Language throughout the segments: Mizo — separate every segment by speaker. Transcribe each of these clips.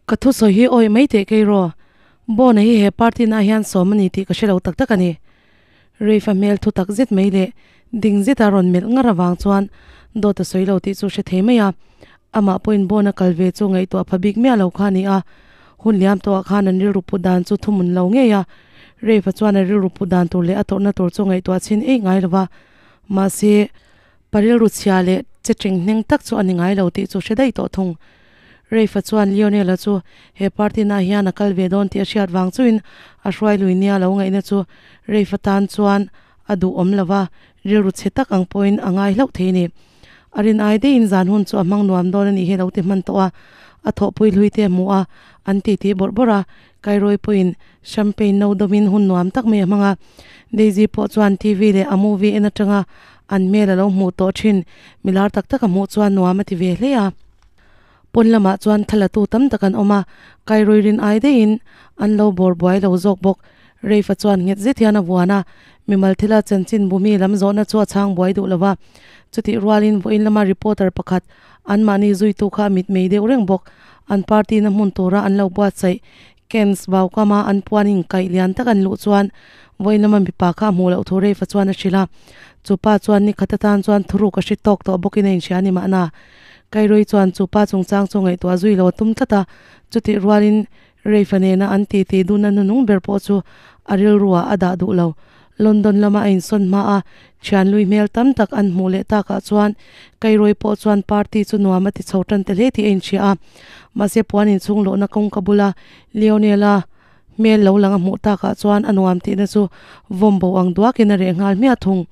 Speaker 1: Ka thusawi hi awih mai teh kei rawh. Bona hi he party na hian sawm a ni tih ka hre lo tak tak a ni. Reifa hmel thu tak zet mai leh ding zeta rawn melh ngar avang chuan dawt a sawi lo tih chu hre thei mai a. Amah pawhin Bona kal ve chu ngaihtuah pha bik miah lo kha a ni a. Hun liam tawhah khan an rilru put dan chu thumun lo ngei a. Reifa chuan a rilru put dan tur leh a tawrhna tur chu ngaihtuah chhin eih ngai lo va. Mahse, pa rilru chhia leh che teng hneng tak chu a ni ngai lo tih chu hre daih tawh thung. Reifa chuan Lionel-a chu he party-na hian a kal ve dawn tih a hriat vang chuin a hruai lui nia lo ngaihna chu Reifa tan chuan a duh awm lo va, rilru chhe tak ang pawhin a ngai hlauh thei a ni. A rin ai deihin zan hun chu a hmang nuam dawn a nih hi a lo ti hman tawh a, a thawhpui hlui te a hmu a, an titi bawrh bawrh a, Kairoi pawhin champagne no dawmin hun nuam tak mai a hmang a. Daisy pawh chuan TV leh a movie en atanga an hmel a lo hmuh tawh thin milar tak tak a hmuh chuan nuam a ti ve hle a. Pawn lamah chuan thlalatu tam tak an awm a, Kairoi rin ai daihin an lo bawr buai lo zawk bawk. Reifa chuan nghet zet hian a vuan a, mimal thila chanchin bumi lam zawhna chu a chhang buai duh lo va. Chutih rualin vawiin lama reporter pakhat anmahni zuitu kha a mitmei deuh reng bawk. An party na hmun tura an lo buatsaih Camps vaukama an puan inkaih lian tak an luh chuan vawiin lama mipa kha a hmuh loh thu Reifa chuan a hrilh a. Chu pa chuan ni khat atan chuan thuruk a hri tawk tawh bawkin a inhria a ni mahna. Kairoi chuan chu pa chungchang chu ngaihtuah zui lo a tum tlat a, chutih rualin Reifa nena an titi dunna hnuhnung ber pawh chu a rilruah a dah duh lo. London lama a insawn hma a, thian lui hmel tam tak an hmuh leh takah chuan Kairoi pawh chuan party chu nuam a ti chho tan ta hle tih a inhria a. Mahse puan inchhung luhna kawngka bula Leonela hmel lo lang a hmuh takah chuan a nuam tihna chu vawm bo ang duakin a reh nghal hmiah thung.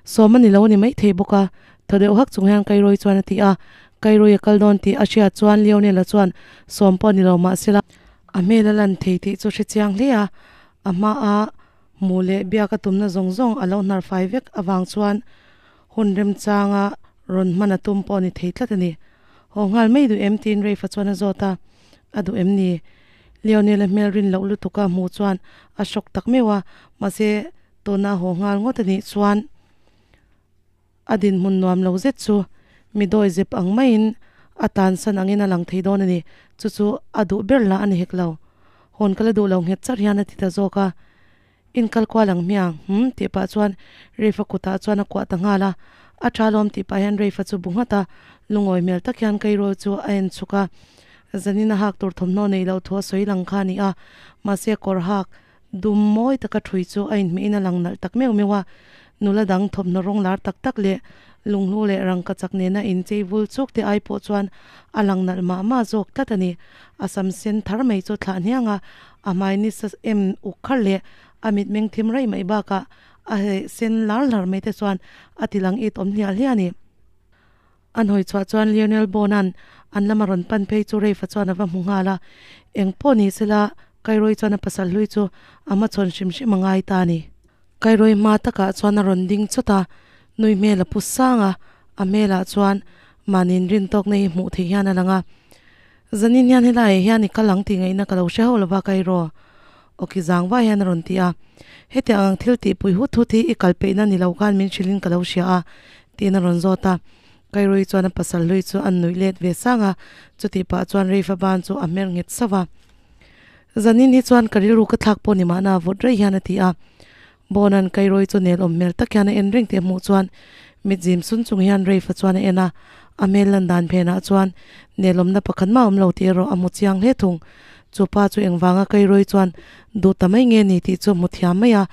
Speaker 1: Sawm a ni lo a ni maithei bawk a, thaw deuh hak chung hian Kairoi chuan a ti a. Kairoi a kal dawn tih a hriat chuan Leonela chuan sawm pawh a ni lo mahsela a hmel a lan thei tih chu hre chiang hle a, a hmaa Hmuh leh biak a tumna zawng zawng a lo hnar fai vek avang chuan hun remchanga rawn hman a tum pawh a ni thei tlat a ni. Haw nghal mai duh em? tiin Reifa chuan a zawt a, a duh em ni? Leonel-a hmel rin loh lutuka hmuh chuan a shock tak meuh a, mahse tuna haw nghal ngawt a nih chuan A dinhmun nuam lo zet chu mi dawi zep ang maiin a tansan angin a lang thei dawn a ni. Chu chu a duh ber lah a ni hek lo. Hawn ka la duh lo nghet char hian a ti ta zawk a. In kal kual ang hmiang, hm? tih pah chuan Reifa kutah chuan a kuah ta nghal a. A tha lawm tih pah hian Reifa chu bu nghat a, lungawi hmel tak hian Kairawl chu a en chhuk a. Zanin a hak tur thawmhnaw nei loh thu a sawi lang kha a ni a, mahse kawr hak Dum mawi taka ṭhui chu a inhmeh in a lang nalh tak meuh meuh a, nula dang thawmhnaw rawng lar tak tak leh lunghlu leh rangka chak nena inchei vul chuk te ai pawh chuan a lang nalh mah mah zawk tlat a ni. A sam sen thar mai chu thlah hniang a, a hmai ni sa em uk khar leh a mitmeng thim raih mai bakah a heh sen lar lar mai te chuan a ti lang it awm hliah hliah a ni. An hawi chhuah chuan Lionel Bona'n an lama rawn pan phei chu Rafe-a chuan a va hmu nghal a, eng pawh ni sela Kairoi chuan a pasal hlui chu a hmachhawn hrim hrim a ngai ta a ni. Kairoi hma takah chuan a rawn ding chawt a, nui hmel a pu sang a, a hmelah chuan mahni inrintawkna hi hmuh theih hian a lang a. Zanin hian helaiah hian i kal ang tih ngaihna ka lo hre hauh lova Kairo. Awki zang vai hian a rawn ti a, Hetiang ang thil tihpui hut hut hi i kal peihna ni lo khan min hrilhin ka lo hria a, tiin a rawn zawt a. Kairui chuan a pasal hlui chu an nuih let ve sang a, chutih pah chuan Reifa ban chu a hmer nghet sauh a. Zanin hi chuan ka rilru ka thlak pawh ni mahna vawt rei hian a ti a. Bona'n Kairui chu nelawm hmel tak hian a en reng tih a hmuh chuan mit zim sun chung hian Reifa chuan a en a, a hmel lan dan phenah chuan nelawmna pakhat mah a awm lo tih erawh a hmu chiang hle thung. Chu pa chu engvanga Kairui chuan duh ta mai nge ni tih chu hmu thiam mai a.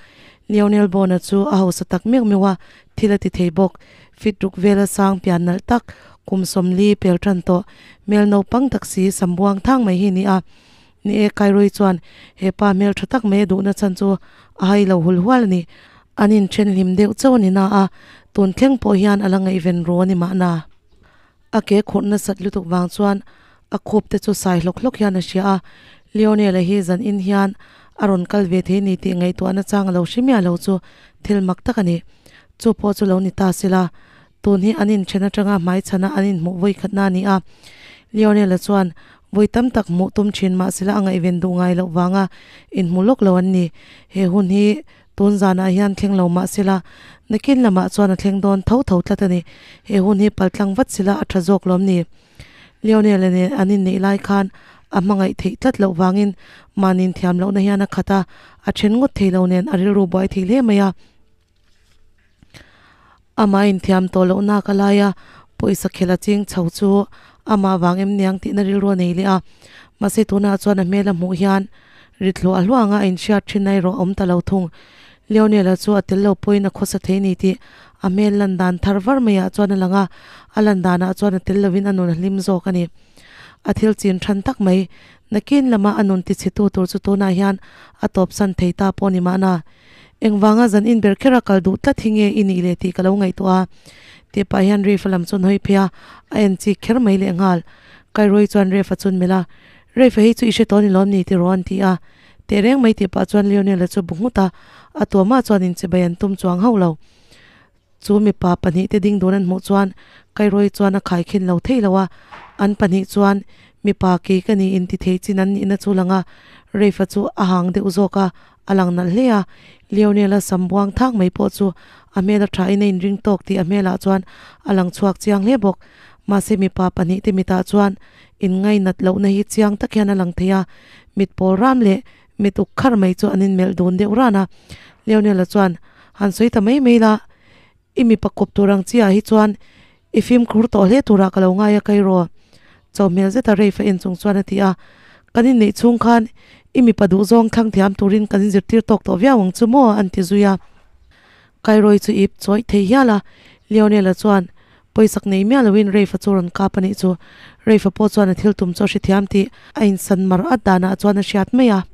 Speaker 1: Lionel Bona chu a hausa tak meuh meuh a, thil a ti thei bawk. Fit ruk vela sang pian nalh tak, kum 40 pel tan tawh, hmel naupang tak si sambuang thang mai hi a ni a. Ni e, Kairui chuan he pa hmel tha tak mai a duhna chhan chu a hai lo hul hual a ni. An inthen hlim deuh chauh a ni na a, tun thleng pawh hian a la ngaihven ru a ni mahna. A ke khurh nasat lutuk vang chuan a khup te chu sai hlawk hlawk hian a hria a, Leonel-a hi zan in hian a rawn kal ve thei ni tih ngaihtuahna chang a lo hre miah lo chu thil mak tak a ni. Chu pawh chu lo ni ta sela, tun hi an inthen atanga hmaichhana an inhmuh vawi khatna a ni a. Leonel-a chuan vawi tam tak hmuh tum thin mahsela a ngaihven duh ngai loh vanga inhmu lawk lo an ni. He hun hi Tun zanah hian thleng lo mah sela, nakin lamah chuan a thleng dawn tho tho tlat a ni. He hun hi paltlang vat sela a tha zawk lawm ni? Leonel-a nen an inneih lai khan A hmangaih theih tlat loh vangin mahni inthiam lohna hian a khat a, a then ngawt thei lo nen a rilru buai thei hle mai a. Amah inthiam tawh loh nak a lai a, pawisa khel a ching chho chu amah vang em niang tihna rilru a nei leh a. Mahse tunah chuan a hmel a hmuh hian rit hluah hluah anga a inhriat thin a erawh a awm ta lo thung. Leonela chu a tel lo pawhin a khawsa thei ni tih a hmel lan dan thar var maiah chuan a lang a, a lan danah chuan a tel lovin a nun a hlim zawk a ni. A thil chin than tak mai, nakin lama a nun tichhetu tur chu tunah hian a tawpsan thei ta pawh ni mahna. Engvanga zan in ber kher a kal duh tlat hi nge i nih le tih ka lo ngaihtuah a. Tih pah hian Reef a lam chu an hawi phei a, a en chik kher mai leh nghal. Kairoi chuan Reef a chun melh a, Reef a hei chu i hre tawh ni lawm ni tiraw an ti a. Teh reng mai tih pah chuan Leonel-a chu bu nghut a, a tuamah chuan inchibai an tum chuang hauh lo. Chu mipa pahnihte ding dun an hmuh chuan Kairoi chuan a khaikhin lo thei lo a, an pahnih chuan mipa kei ka ni inti thei chin an nihna chu lang a, Rafe-a chu a hang deuh zawk a, a lang nalh hle a. Leonel-a sam buang thak mai pawh chu a hmel a thain a inring tawk tih a hmelah chuan a lang chhuak chiang hle bawk. Mahse mipa pahnihte mitah chuan inngainat lohna hi chiang tak hian a lang thei a, mit pawl ram leh mit uk khar mai chu an inmelh dun deuh ran a. Leonel-a chuan, Han sawi ta mai mai la, i mipa kawp tur ang chiah hi chuan i fimkhur tawh hle turah ka lo ngai a Kairo. Cho hmel zeta Rafe a en chung chuan a ti a, Kan inneih chhung khan i mipa duhzawng thlang thiam turin kan inzirtir tawk tawh viau ang chu maw? an ti zui a. Kairoi chu ip chawih thei hial a, Leonel-a chuan, Pawisak nei miah loin Rafe-a chu rawn kap a nih chu. Rafe-a pawh chuan a thil tum chu a hrethiam tih a insan mar at danah chuan a hriat mai a.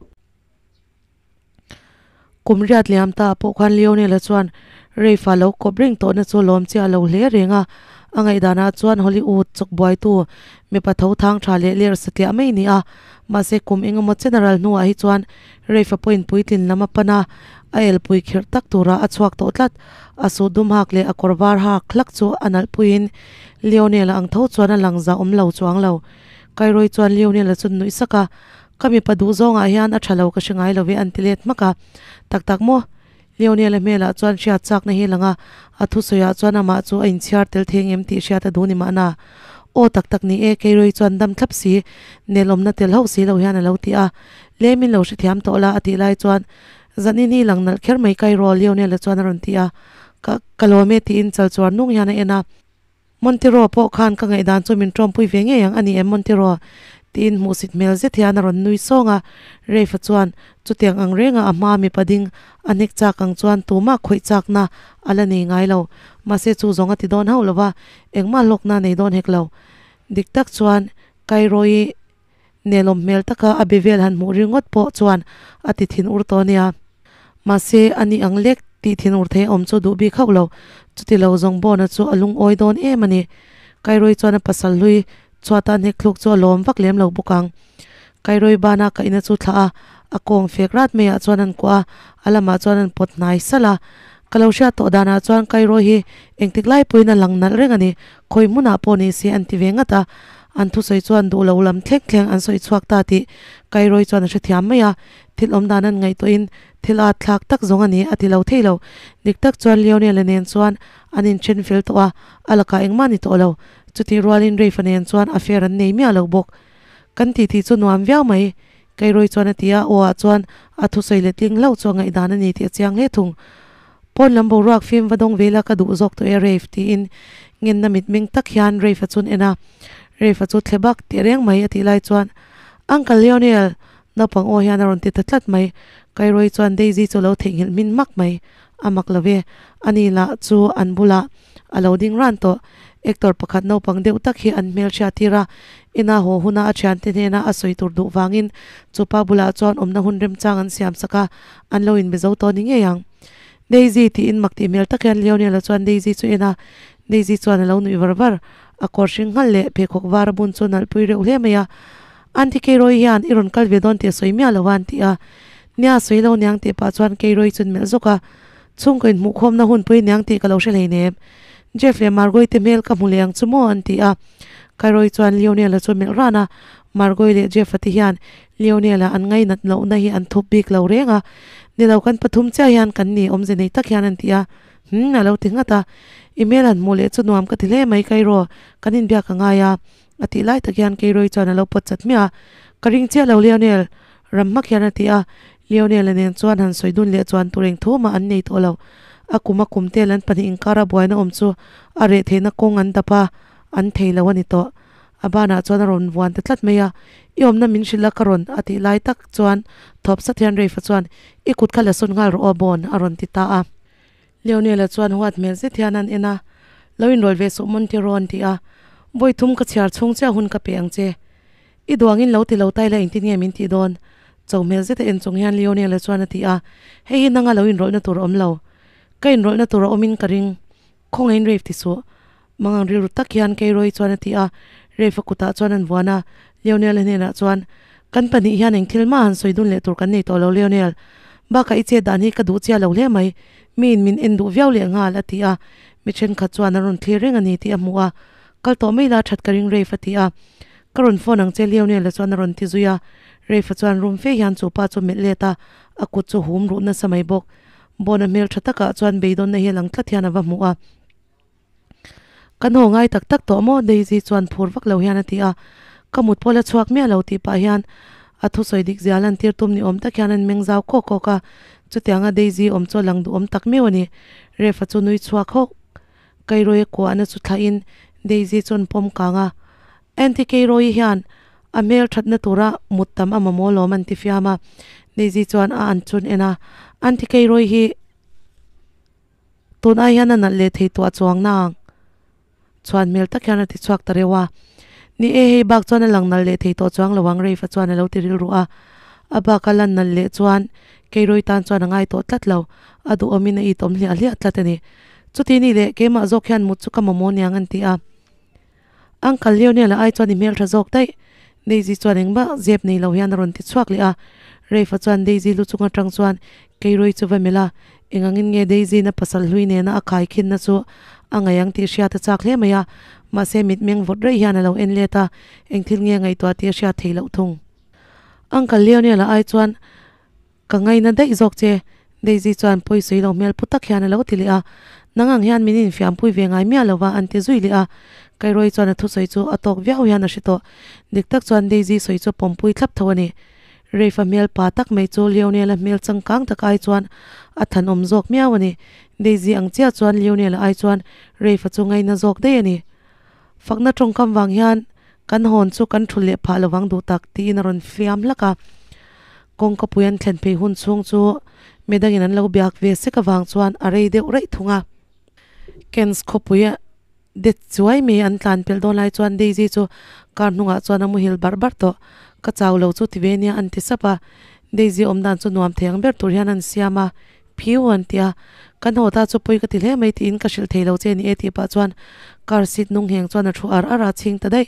Speaker 1: Kum riat liam ta pawh khan Leonel-a chuan Rafe-a lo kawp reng tawhna chu lawm chiah lo hle reng a. A ngaihdanah chuan Hollywood chawkbuaitu mipa tho thang tha leh ler satliah mai a ni a. Mahse kum engemaw general hnuah hi chuan Rafe-a pawhin puitlin lam a pan a, a elpui khirh tak turah a chhuak tawh tlat. A suh dum hak leh a kawr var hak hlak chu a nalh puiin Leonel-a ang tho chuan a lang zah awm lo chuang lo. Kairoi chuan Leonel-a chu nuih sak a, Ka mipa duh zawngah hian a tha lo ka hre ngai lo ve an ti let hmak a. Tak tak maw? Leonel-a hmelah chuan hriat chakna hi lang a, a thusawiah chuan amah chu a inchhiar tel thei ngem tih hriat a duh ni mahna. Aw tak tak ni e, Keiroi chuan dam thlap si, nelawmna tel hauh si lo hian a lo ti a. Lem in lo hrethiam tawh la a tih lai chuan Zanin hi lang nalh kher mai Kairo, Leonel-a chuan a rawn ti a. Ka ka lawm e tiin chal chuar nung hian a en a. Montero pawh khan ka ngaihdan chu min tawmpui ve ngei ang a ni em Montero? tiin hmuhsit hmel zet hian a rawn nui sawng a. Rafe-a chuan chutiang ang renga a hmaa mipa ding a hnek chak ang chuan tumah khawih chakna a la nei ngai lo. Mahse chu zawng a ti dawn hauh lo va, engmah hlawkna a nei dawn hek lo. Dik tak chuan Kairoi Nelawm hmel taka a be vel han hmuh ringawt pawh chuan a ti thin ur tawh nia. Mahse, a ni ang lek tih thin ur thei a awm chu duh bik hauh lo. Chuti lo zawng Bona chu a lungawi dawn em a ni. Kairoi chuan a pasal hlui chhuata hnek thluk chu a lawm vak lem lo bawk ang. Kairoi bana kaihna chu thlah a, a kawng fek rat maiah chuan an kuah a, a lamah chuan an pawt hnai salh a. Ka lo hriat tawh danah chuan Kairoi hi engtik lai pawhin a lang nalh reng a ni. Khawi hmunah pawh ni se an ti ve ngat a. An thusawi chuan duh lo lam thleng thleng an sawi chhuak ta tih Kairoi chuan a hrethiam mai a, thil awm dan an ngaihtuahin thil at thlak tak zawng a ni a ti lo thei lo. Dik tak chuan Leonel-a nen chuan an inthen fel tawh a, a lakah engmah a ni tawh lo. Chutih rualin Rafe-a nen chuan affair an nei miah lo bawk. Kan titi chu nuam viau mai, Kairoi chuan a ti a, aw ah chuan a thusawi leh tling hlauh chu a ngaihdan a ni tih a chiang hle thung. Pawn lam boruak fim va dawng vela ka duh zawk tawh e Rafe tiin ngenna mitmeng tak hian Rafe-a chun en a. Rafe-a chu thle bak teh reng mai a tih lai chuan Uncle Leonel! Naupang aw hian a rawn ti ta tlat mai. Kairoi chuan Daisy chu a lo theihnghilh hmin hmak mai. A mak lo e. Ani lah chu an bulah a lo ding ran tawh. Actor pakhat naupang deuh tak hi an hmelhriat tir a, ina haw huna a thiante hnena a sawi tur duh vangin chupa bulah chuan awmna hun remchang an siam sak a, an lo inbe zo tawh ni ngei ang. Daisy tiin mak tih hmel tak hian Leonel-a chuan Daisy chu en a, Daisy chuan a lo nuih var var. A kawr hring nghal leh pheikhawk var a bun chu nalhpui reuh hle mai a. Aunty Keiroi hian i rawn kal ve dawn tih a sawi miah lo a an ti a. Nia sawi lo niang tih pah chuan Keiroi chuan melh zawk a. Chhungkaw inhmuhkhawmna hun pui niang tih ka lo hre hleinem. Jeff leh Margoi te hmel ka hmu leh ang chu maw an ti a. Kairoi chuan Leonel-a chu melh ran a, Margoi leh Jeff-a te hian Leonel-a an ngainat lohna hi an thup bik lo reng a. Ni lo kan pathum chiah hian kan ni awmze nei tak hian an ti a. Hm a lo ti nghat a. I hmel han hmuh leh chu nuam ka ti hle mai Kairo, kan inbiak a ngai a. A tih lai tak hian Keiroi chuan a lo pawt chat hmiah a. Ka ring chiah lo Leonel, ram hmak hian a ti a, Leonel-a nen chuan han sawi dun leh chuan tur eng thu mah an nei tawh lo. A kum a kum tel an pahnih inkara buaina awm chu a reh theihna kawng an dap a, an thei lo a ni tawh. A banah chuan a rawn vuan ta tlat mai a, I awmna min hrilh a ka rawn a tih lai tak chuan thawp sat hian Rafe-a chuan, I kut kha la sawn nghal rawh aw Bond a rawn ti ta a. Leonel-a chuan huat hmel zet hian an en a, Lo inrawlh ve suh Montero an ti a, Vawi thum ka chhiar chhung chiah hun ka pe ang che. I duangin lo ti lo ta ila engtin nge min tih dawn? Cho hmel zeta en chung hian Leonel-a chuan a ti a, Hei hi nanga lo inrawlhna tur a awm lo. Ka inrawlhna tur a awmin ka ring. Khawngaihin Rafe ti suh. Mangang rilru tak hian Keiroi chuan a ti a, Rafe-a kutah chuan an vuan a, Leonel-a hnenah chuan, Kan pahnih hian eng thil mah han sawi dun leh tur kan nei tawh lo Leonel. Bakah i chet dan hi ka duh chiah lo hle mai, miin min en duh viau leh nghal, a ti a, mi thenkhat chuan an rawn thlir reng a ni tih a hmu a, Kal tawh mai la that ka ring Rafe a ti a, Ka rawn phone ang che Leonel-a chuan a rawn ti zui a, Rafe-a chuan rum fe hian chu pa chu melh let a, a kut chu hum ruh nasa mai bawk. Bawna hmel tha takah chuan beidawnna hi a lang tlat hian a va hmu a. Kan haw ngai tak tak tawh maw? Daisy chuan phur vak lo hian a ti a. Ka mut pawh la chhuak miah lo tih pah hian a thusawi dik zia lantir tum ni awm tak hian an meng zau kawk kawk a. Chutianga Daisy awm chu a lang duhawm tak miau a ni. Ref-a chu nui chhuak hawk. Kairawia kuahna chu thlahin Daisy chuan pawm kang a. Aunty Kairawii hian a hmel thatna tura mut tam a mamawh lawm an ti fiam a. Daisy chuan a an chun en a. Aunty Kairawii hi Tun ai hian a nalh leh thei tuah chuang nang. Chhuan hmel tak hian a ti chhuak ta reuh a. Ni e, hei bak chuan a lang nalh leh thei tawh chuang lo ang Rafe-a chuan a lo ti rilru a. A bak a lan nalh leh chuan Keiroi tan chuan a ngai tawh tlat lo. A duhawmin a itawm hliah hliah tlat a ni. Chuti ni leh keimah zawk hian mut chu ka mamawh niang an ti a. Uncle Lionel-a ai chuan i hmeltha zawk daih. Daisy chuan engmah zep nei lo hian a rawn ti chhuak leh a. Rafe-a chuan Daisy lu chung atang chuan Keiroi chu va melh a, engangin nge Daisy-in a pasal hlui nena a khai khinna chu a ngaih ang tih hriat a chak hle mai a, mahse mitmeng vawt raih hian a lo en let a, eng thil nge ngaihtuah tih a hriat theih loh thung. Uncle Lionel-a ai chuan Ka ngaina daih zawk che, Daisy chuan pawisawi lo hmel pu tak hian a lo ti leh a. Nang ang hian min infiampui ve ngai miah lo va, an ti zui leh a. Kairoi chuan a thusawi chu a tawk viau hian a hre tawh. Dik tak chuan Daisy sawi chu a pawmpui thlap tho a ni. Rafe-a hmel pa tak mai chu Leonel-a hmel changkang tak ai chuan a thanawm zawk miau a ni. Daisy ang chiah chuan Leonel-a ai chuan Rafe-a chu ngaina zawk daih a ni. Fakna tawngkam vang hian kan hawn chu kan thul leh phah lovang duh tak tiin a rawn fiam hlak a. Kawngka pui an thlen phei hun chhung chu midangin an lo biak ve sek avang chuan a rei deuh raih thung a. Kens khawpui a det chuai mai an tlan pelh dawn lai chuan Daisy chu car hnungah chuan a muhil barh barh tawh. Ka chau lo chu ti ve nia an ti sap a. Daisy awm dan chu nuam thei ang ber tur hian an siam a. Phiu an ti a, Kan haw ta chu pawi ka ti hle mai tiin ka hrilh thei lo che ni e tih pah chuan car seat hnung ngheng chuan a thu ar ar a, chhing ta daih.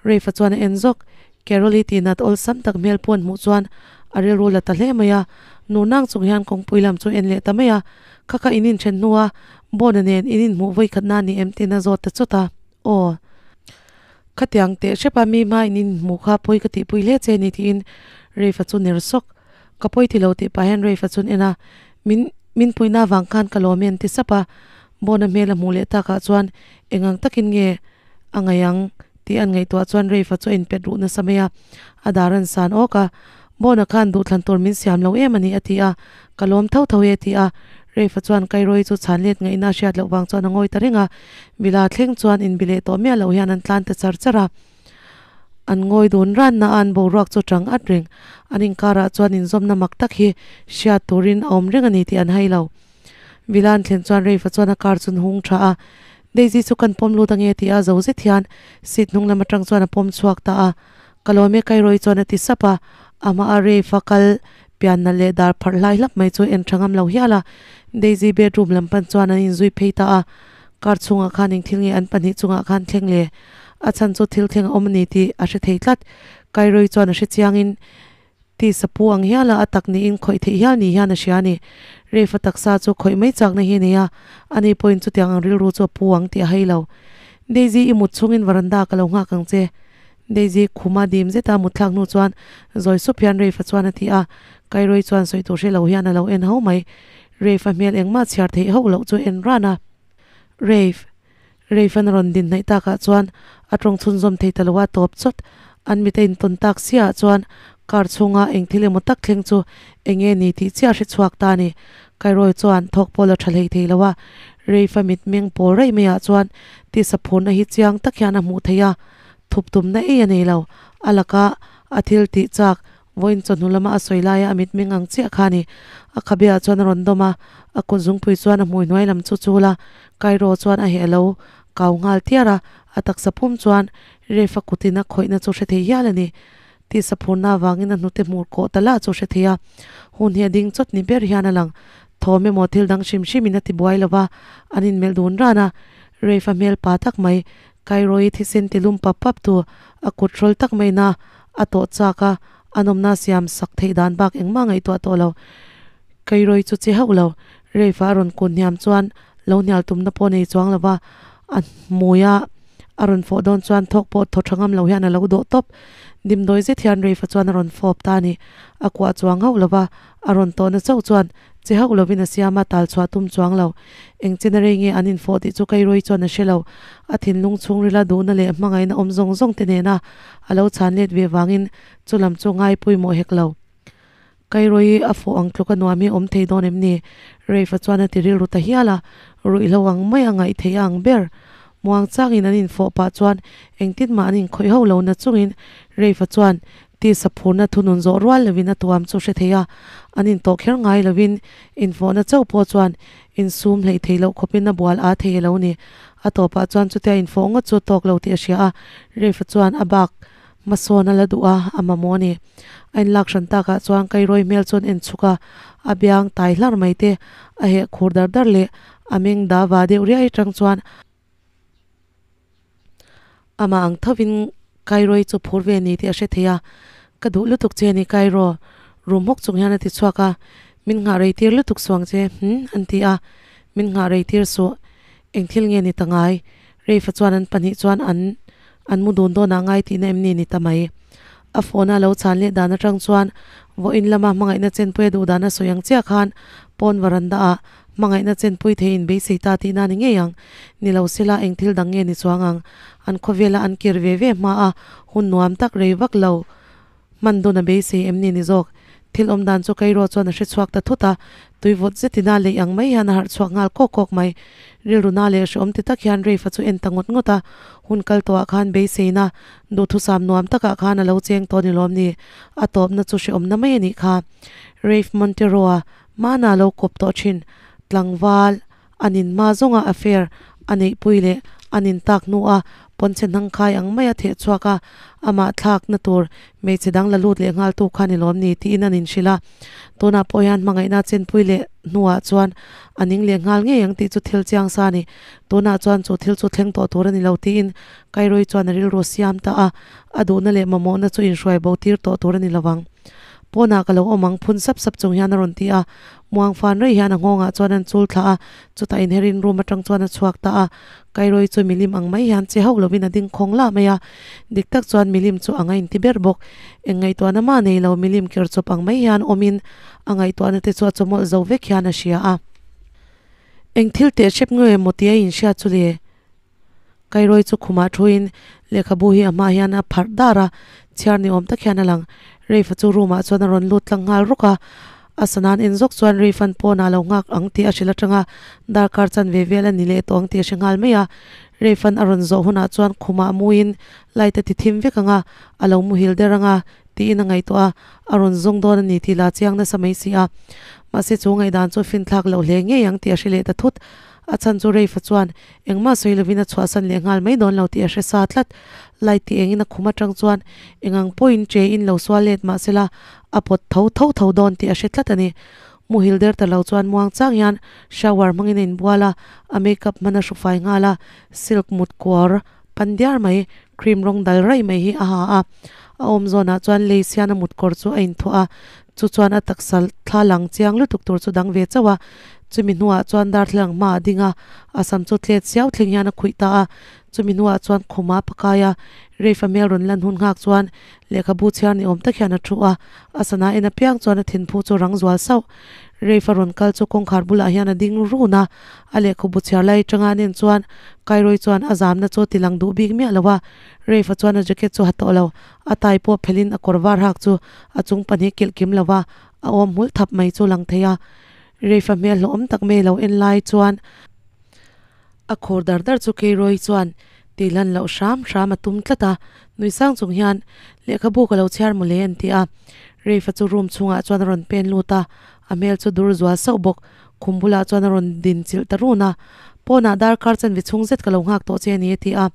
Speaker 1: Rafe-a chuan a en zawk. Carol-i tih nat awlsam tak hmel pawh an hmuh chuan a rilru la ta hle mai a, nu nang chung hian kawngpui lam chu en leh ta mai a, Kha kha in inthen hnua Bona nen in inhmuh vawi khat na ni em tiin a zawt ta chawt a, Aw. Khatiang teh hrepa mi hma in inhmuh kha pawi ka tihpui hle che ni tiin Rafe-a chu ner sawk. Ka pawi ti lo tih pah hian Rafe-a chuan en a, Min, min puihna avang khan ka lawm e an ti sap a. Bona hmel a hmuh leh takah chuan eng ang takin nge a ngaih ang tih an ngaihtuah chuan Rafe-a chu a inpet ruh nasa mai a, a dar an san awk a. Bona khan duhthlan tur min siam lo em a ni a ti a, Ka lawm tho tho e a ti a. Rafe-a chuan Kairoi chu chhan let ngaihna a hriat loh vang chuan a ngawi ta reng a. Villa thleng chuan inbi leh tawh miah loh hian an tlan ta char char a. An ngawi dun ranna a an boruak chu chang at reng. An inkarah chuan inzawmna mak tak hi hriat turin a awm reng a ni tih an hai lo. Villa an thlen chuan Rafe-a chuan a car chu an hung tha a. Daisy chu kan pawm lut ange tih a zo zet hian seat hnung lam atang chuan a pawm chhuak ta a. Ka lawm e Kairoi chuan a ti sap a. Amah a Rafe-a kal pianna leh dar pharh hlai hlap mai chu en tha ngam lo hial a. Daisy bedroom lam pan chuan an inzui phei ta a. Car chhungah khan engthil nge an pahnih chungah khan thleng le? A chhan chu thil thleng a awm a ni tih a hre thei tlat. Kairoi chuan a hre chiangin ti sapu ang hiala a tak niin khawih theih hial ni hian a hria a ni. Rafe-a taksa chu khawih mai chakna hi a nei a, ani pawhin chutiang ang rilru chu a pu ang tih a hai lo. Daisy i mut chungin varanda ka lo nghak ang che. Daisy khuma dim zeta mut thlak hnu chuan zawi sup hian Rafe-a chuan a ti a, Kairoi chuan sawi tur hre lo hian a lo en ho mai. Rafe-a hmel engmah chhiar theih hauh loh chu en ran a. Rafe. Rafe-an a rawn din hnaih takah chuan a tawng chhunzawm thei ta lo a tawp chawt. An mit a intawn tak siah chuan car chhunga eng thil emaw tak thleng chu eng nge ni tih chiah a hre chhuak ta a ni. Kairawi chuan thawk pawh la tha hlei thei lo a, Reifa mitmeng pawl raih maiah chuan tisa phurna hi chiang tak hian a hmuh theih a, thup tumna ei a nei lo. A laka a thil tih chak vawiin chawhnu lama a sawi laia a mitmeng ang chiah kha a ni. A khabeah chuan a rawn dawm a, a kut zungpui chuan a hmui hnuai lam chu chul a, Kairaw chuan a heh lo kau nghal tiar a, a taksa pum chuan Reifa kutin a khawihna chu hre thei hial a ni. Tisa phurna avangin a hnute hmur kawh ta lah chu hre thei a, hun hi a ding chawt ni ber hian a lang. Thawm emaw thil dang hrim hrimin a ti buai lo va, an inmelh dun ran a. Reifa hmel pa tak mai, Kairawi thisen ti lum pap pap tu, a kut hrawl tak maina a tawh chak a, a nawmna siam sak theih dan bak engmah ngaihtuah tawh lo. Kairawi chu che hauh lo, Reifa a rawn kun hniam chuan lo hnial tumna pawh nei chuang lo va, a hmui a a rawn fawh dawn chuan thawk pawh thaw tha ngam lo hian a lo dawh tawp. Dimdawi zet hian Reifa chuan a rawn fawp ta a ni. A kuah chuang hauh lo va, a rawn tawhna chauh chuan che hauh lovin a siam a, tal chhuah tum chuang lo. Eng chena rei nge an infawh tih chu Kairoi chuan a hre lo. A thinlung chhungrila duhna leh hmangaihna awm zawng zawng te nena a lo chhan let ve vangin chu lam chu ngai pawimawh hek lo. Kairoi a fawh ang tluk a nuam hi awm thei dawn em ni? Reifa chuan a ti rilru ta hial a, ruihhlo ang mai a ngaih theih a ang ber. Muang changin an infawh pah chuan engtin mah an inkhawih ho lo na chungin Reifa chuan tisa phurna thunun zawh rual lovin a tuam chu hre thei a, an intawh kher ngai lovin infawhna chauh pawh chuan insum hleih theih loh khawpin a bual aa thei a lo ni. A tawpah chuan chutia infawh ngawt chu tawk lo tih a hria a, Reifa chuan a bak Hmasawn a la duh a, a mamawh a ni. A inlak hran takah chuan Kairawi hmel chuan en chhuk a, a biang tai hlar mai te, a heh khur dar dar leh a meng da va deuh riai atang chuan amah ang thovin Kairawi chu phur ve ni tih a hre thei a, Ka duh lutuk che a ni Kairaw, rum hawk chung hian a ti chhuak a, Min nghah rei tir lutuk suang che, hm? an ti a, Min nghah rei tir suh, eng thil nge ni ta ngai? Reifa chuan an pahnih chuan an an mu dun dawn ah ngai tihna em ni ni ta mai. A phone a lo chhan leh dan atang chuan vawiin lama hmangaihna chenpui a duh dan a sawi ang chiah khan pawn varanda ah hmangaihna chenpui thei in beisei ta tihna ni ngei ang. Ni lo sela eng thil dang nge ni chuang ang. An khawvela an kir ve ve hma a hun nuam tak rei vak lo. Hman dun a beisei em ni ni zawk? Thil awm dan chu Kairo chuan a hre chhuak ta thut a, tui vawt zetin a leih ang mai hian a harh chhuak nghal kawk kawk mai. Rilru na leh hreawm ti tak hian Rafe-a chu en ta ngawt ngawt a, hun kal tawhah khan beiseina duhthusam nuam takah khan a lo cheng tawh ni lawm ni? A tawpna chu hreawmna mai a nih kha. Rafe Montero-a hmana lo kawp tawh thin tlangval An in hma zawnga affair a neihpui leh an in tak hnua pawnchhe hnangkhai ang maia theh chhuak a, amah thlakna tur hmeichhe dang la lut leh nghal tu kha ni lawm ni tiin an inhrilh a. Tunah pawh hian hmangaihna chenpui leh hnuah chuan a ning leh nghal ngei ang tih chu thil chiang sa a ni. Tunah chuan chu thil chu thleng tawh tur a ni lo tiin Kairoi chuan a rilru siam ta a, a duhna leh mamawhna chu inhruai bo tir tawh tur a ni lo ang. Pawnah ka lo awm ang phun sap sap chung hian a rawn ti a, Muang fan rei hian a nghawngah chuan an chul thlah a, chutah inherin room atang chuan a chhuak ta a. Kairoi chu milim ang mai hian che hauh lovin a ding khawng lah mai a, dik tak chuan milim chu ang a inti ber bawk. Eng ngaihtuahna mah nei lo milim ker chawp ang mai hian awmin a ngaihtuahna te chu a chawmawlh zo vek hian a hria a. Eng thil teh hrep nge maw tia inhriat chu le? Kairoi chu khumah thuin lehkhabu hi a hma hian a pharh dar a, chhiar ni awm tak hian a lang. Reifa chu room ah chuan a rawn lut tlang nghal rawk a, a sana an en zawk chuan Reifan pawnah a lo nghak ang tih a hrilh atanga darkar chanve vel a ni leh tawh ang tih a hre nghal mai a. Reifan a rawn zawh hunah chuan khumah muin light a ti thim vek ang a, a lo muhil der ang a tiin a ngaihtuah a, a rawn zawng dawn a ni tih la chiang nasa mai si a. Mahse chu ngaihdan chu finthlak loh hle ngei ang tih a hre leh ta thut. A chhan chu Reifa chuan Engmah sawi lovin a chhuahsan leh nghal mai dawn lo tih a hre sa tlat. Light tih engin a khum atang chuan engang pawhin che in lo sual let mah sela a pawt tho tho tho dawn tih a hre tlat a ni. Muhil der ta lo chuan muang chang hian shower hmangin a inbual a, a makeup hman a hru fai nghal a, silk mut kuar pan diar mai, cream rawng dal raih mai hi a ha a. A awm zawnah chuan lace hian a mut kawr chu a inthuah a, chu chuan a taksa thla lang chiang lutuk tur chu dang ve chauh a. Chumi hnuah chuan darthlalang hmaah a ding a, a sam chu tlet siau thleng hian a khuih ta a. Chumi hnuah chuan khumah a pakai a, Rafe-a hmel rawn lan hun nghak chuan lehkhabu chhiar ni awm tak hian a thu a, a sana en apiang chuan a thinphu chu rang zual sauh. Rafe-a rawn kal chu kawngkhar bulah hian a ding run a, a lehkhabu chhiar lai atanga a nen chuan Kairoi chuan a zamna chu a ti lang duh bik miah lo a, Rafe-a chuan a jacket chu ha tawh lo, a tai pawh phelhin a kawr var hak chu a chung pahnih kilh kim lo va, a awm hmul thap mai chu lang thei a. Rafe-a hmel hlawhawm tak mai lo en lai chuan a khur dar dar chu Keiroi chuan tihlan loh hram hram a tum tlat a, nui sang chung hian lehkhabu ka lo chhiar mawle an ti a. Rafe-a chu room chhungah chuan a rawn pen lut a, a hmel chu dur zual sauh bawk. Khum bulah chuan a rawn din chilh ta run a, Pawnah darkar chanve chhung zet ka lo nghak tawh che a ni a ti a.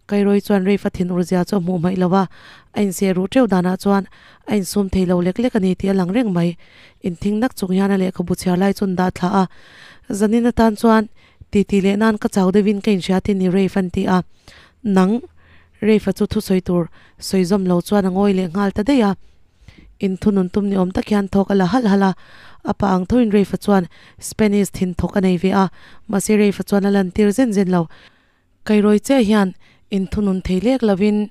Speaker 1: Kairoi chuan Rafe-a thinur zia chu a hmuh hmaih lo va, a inseh ruh teuh danah chuan a insum thei lo lek lek a ni tih a lang reng mai. Inthing nak chung hian a lehkhabu chhiar lai chu an dah thla a, Zanin atan chuan titi leh nan ka chau deuhin ka inhria tin ni Rafe an ti a. Nang? Rafe-a chu thusawi tur sawi zawm lo chuan a ngawi leh nghal ta daih a. Inthunun tum ni awm tak hian thawk a la halh halh a, a pa ang thoin Rafe-a chuan Spanish thin thawk a nei ve a, mahse Rafe-a chuan a lantir zen zen lo. Kairawi chiah hian inthunun thei lek lovin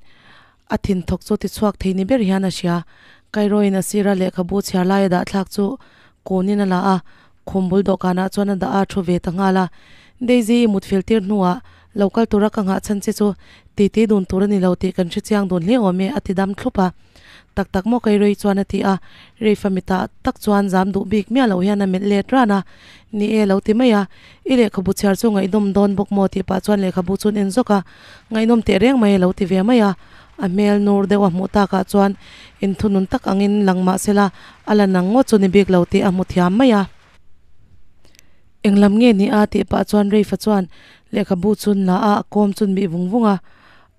Speaker 1: a thin thawk chu tichhuak thei ni ber hian a hria. Kairawiin a sira lehkhabu chhiar lai a dah thlak chu kunin a la a, khum bul dawhkanah chuan a dah a thu ve ta nghal a. Daisy i mut fel tir hnuah lo kal tura ka nghah chhan che chu titi dun tur a ni lo tih kan hre chiang dun hle awm e a ti dam thlup a. Tak tak maw Kairoi chuan a ti a, Reifa mitah tak chuan zam duh bik miah loh hian a melh let ran a, Ni e lo ti mai a, i lehkhabu chhiar chu ngaihnawm dawn bawk maw tih pah chuan lehkhabu chu an en zawk a, ngaihnawm teh reng mai a lo ti ve mai a, a hmel nur deuh a hmuh takah chuan inthunun tak angin lang mah sela a la nang ngawt chu ni bik lo tih a hmu thiam mai a. Englam nge ni a tih pah chuan Reifa chuan lehkhabu chu an la a, a kawm chu an bih vung vung a,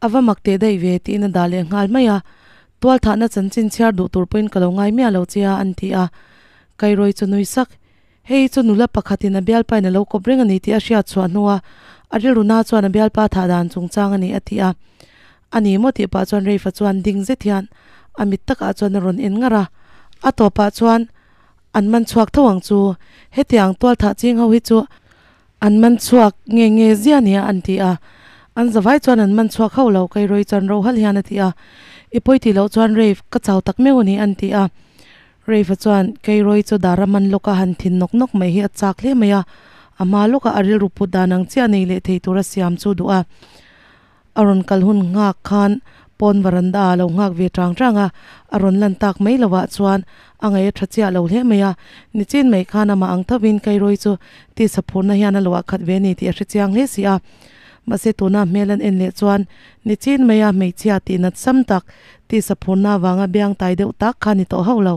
Speaker 1: A va mak teh daih ve tiin a dah leh nghal mai a, Tualthahna chanchin chhiar duh tur pawhin ka lo ngai miah lo che a an ti a. Kairawi chu nui sak, Hei chu nula pakhatin a bialpain a lo kawp reng a ni tih a hriat chhuah hnua a rilru na chuan a bialpa thah dan chungchang a ni a ti a. A ni maw tih pah chuan Reifa chuan ding zet hian a mit takah chuan a rawn en ngar a. A tawpah chuan an man chhuak tho ang chu, hetiang tualthah ching ho hi chu An man chhuak nge nge zia nia an ti a, an zavai chuan an man chhuak hauh lo, Kairoi chuan ro halh hian a ti a, I pawi tih loh chuan Rafe, ka chau tak meuh a ni an ti a. Rafe-a chuan Kairoi chu dara man lawka han thin nawk nawk mai hi a chak hle mai a, a hma lawka a rilru put dan ang chiah nei leh thei tura siam chu duh a. A rawn kal hun nghak khan pawn varanda ah a lo nghak ve tang tang a, a rawn lan tak mai lovah chuan a ngaih a tha chiah lo hle mai a, nichin mai khan amah ang thovin Kairoi chu tisa phurna hian a luah khat ve a ni tih a hre chiang hle si a. Mahse tuna hmel an en leh chuan nichin maia hmeichhia tih nat sam tak tisa phurna avanga biang tai deuh tak kha ni tawh hauh lo.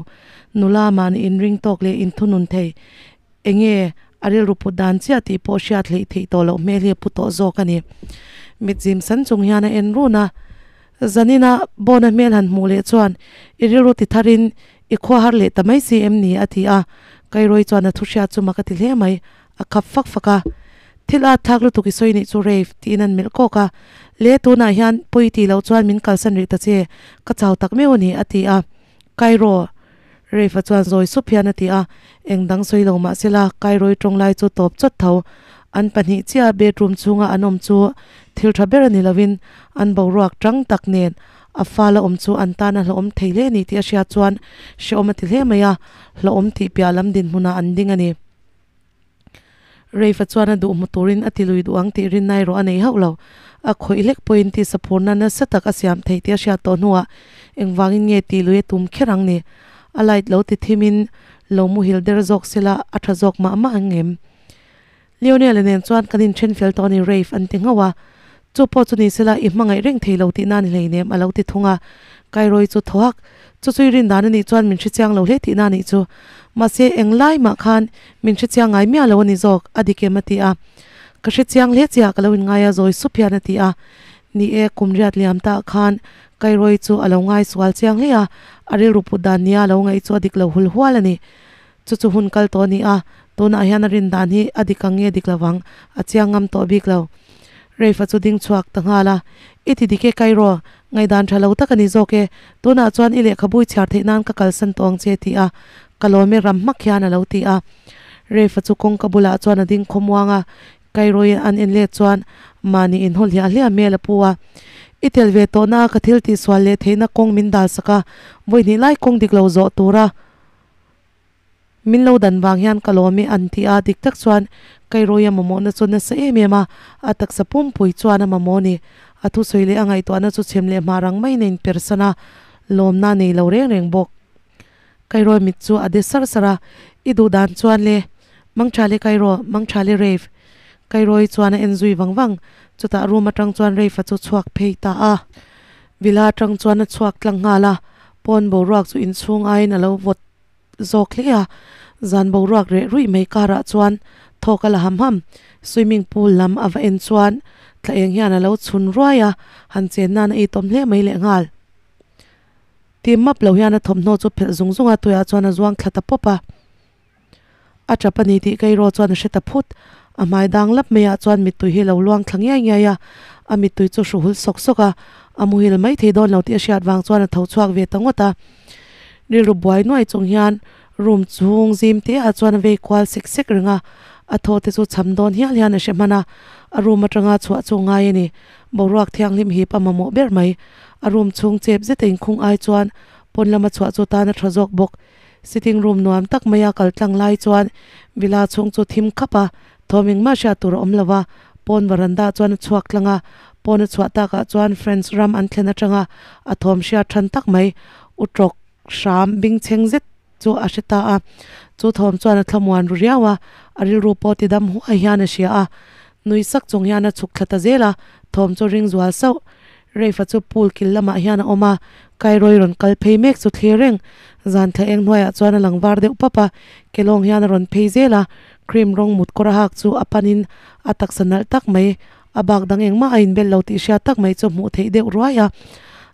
Speaker 1: Nula mahni inring tawk leh inthunun thei Enge a rilru put dan chiah tih pawh hriat hleih theih tawh loh hmel hi a pu tawh zawk a ni. Mit zim san chung hian a en run a, Zanina Bona hmel han hmuh leh chuan i rilru ti tharin i khua har leh ta mai si em ni? a ti a, Kairoi chuan a thu hriat chu mak a ti hle mai, a khap fak fak a. Thil at thlak lutuk i sawi nih chu Rafe, tiin an melh kawk a, Le tunah hian pawi tih loh chuan min kalsan rih ta che, ka chau tak meuh a ni, a ti a. Kairo! Rafe-a chuan zawi sup hian a ti a, eng dang sawi lo mah sela Kairoi tawng lai chu tawp chawt tho. An pahnih chiah bedroom chhunga an awm chu thil tha ber a ni lovin an boruak tang tak nen a fala awm chu an tan a hlauhawm thei hle a ni tih a hriat chuan hrehawm a ti hle mai a, hlauhawm tih piah lam dinhmunah an ding a ni. Rafe-a chuan a duh hmu turin a ti lui duh ang tih rinna erawh a nei hauh lo. A khawih hlek pawhin tisa phurna nasa tak a siam thei tih a hriat tawh hnuah engvangin nge tih lui a tum kher ang ni? A light lo ti thimin lo muhil der zawk sela a tha zawk mah mah ang em? Leonel-a nen chuan kan inthen fel tawh a ni Rafe an ti nghauh a. Chu pawh chu ni sela i hmangaih reng thei lo tihna a ni hleinem a lo ti thung a. Kairoi chu thaw hak, Chu chu i rin dan a nih chuan min hre chiang lo hle tihna a nih chu. Mahse eng lai mah khan min hre chiang ngai miah lo a ni zawk, a dik em a ti a. Ka hre chiang hle chiah ka lo inngai a zawi sup hian a ti a. Ni e, kum riat liam tah khan Kairoi chu a lo ngai sual chiang hle a, a rilru put dan nia a lo ngaih chu a dik lo hul hual a ni. Chu chu hun kal tawh a ni a, tunah hian a rin dan hi a dik ang nge dik lo ang, a chiang ngam tawh bik lo. Rafe-a chu ding chhuak ta nghal a, I ti dik e Kairo, ngaihdan tha lo tak a ni zawk e, tunah chuan i lehkhabu i chhiar theih nan ka kalsan tawh ang che ti a, ka lawm e ram hmak hian a lo ti a. Rafe-a chu kawngka bulah chuan a ding khawmuang a, Kairoi an en let chuan mahni inhaw hliah hliah hmel a pu a. I tel ve tawhna a ka thil tihsual leh theihna kawng min dal sak a, vawi hnih lai kawng dik lo zawh tura min lo dan vang hian ka lawm e an ti a, dik tak chuan Kairawia mamawhna chu nasa em em a, a taksa pumpui chuan a mamawh a ni. A thusawi leh a ngaihtuahna chu chhem leh hma rang maiin a inpersan a, lawmna a nei lo reng reng bawk. Kairawi mit chu a de sar sar a, I duh dan chuan le, Mangtha le Kairaw, Mangtha le Rafe. Kairawi chuan a en zui vang vang, chutah room atang chuan Rafe-a chu chhuak phei ta a. Villa atang chuan a chhuak tlang nghal a, pawn boruak chu inchhung aiin a lo vawt zawk hle a, zan boruak reh ruih mai karah chuan thawk a la ham ham. Swimming pool lam a va en chuan thla eng hian a lo chhun ruai a, han chen nan a itawm hle mai lehnghal. Tim map lo hian a thawmhnaw chu phelh zung zung a, tuiah chuan a zuang thla ta pawp a. A tap a ni tih Keiraw chuan a hre ta phut. A hmai dang lap maiah chuan mittui hi a lo luang thla ngiai ngiai a, a mittui chu hru hul sawk sawk a, a muhil mai thei dawn lo tih a hriat vang chuan a tho chhuak ve ta ngawt a. Rilru buai nuai chung hian room chhung zim te ah chuan a vei kual sek sek reng a, a thaw te chu cham dawn hial hian a hre hman a, a room atanga chhuah chu ngai a ni. Boruak thianghlim hip a mamawh ber mai. A room chhung chep zeta inkhung ai chuan pawn lama chhuah chu tan a tha zawk bawk. Sitting room nuam tak maia kal tlang lai chuan villa chhung chu thim khap a, thawm engmah hriat tur a awm lo va, pawn varanda chuan a chhuak tlang a, pawn a chhuah takah chuan France ram an thlen atanga a thawm hriat than tak mai u tawk hram bing chheng zet chu a hre ta a, chu thawm chuan a thlamuan ru riau a, a rilru pawh ti dam huai hian a hria a, nui sak chung hian a chhuk thla ta zel a, thawm chu ring zual sauh. Reifa chu pool kil lamah hian a awm a, Kairoi rawn kal phei mek chu thlir reng. Zan thla eng hnuaiah chuan a lang var deuh pap a, kelawng hian a rawn phei zel a, cream rawng mut kawr a hak chu a panin a taksa nalh tak mai, a bak dang engmah a inbel lo tih hriat tak mai chu hmuh theih deuh ruai a.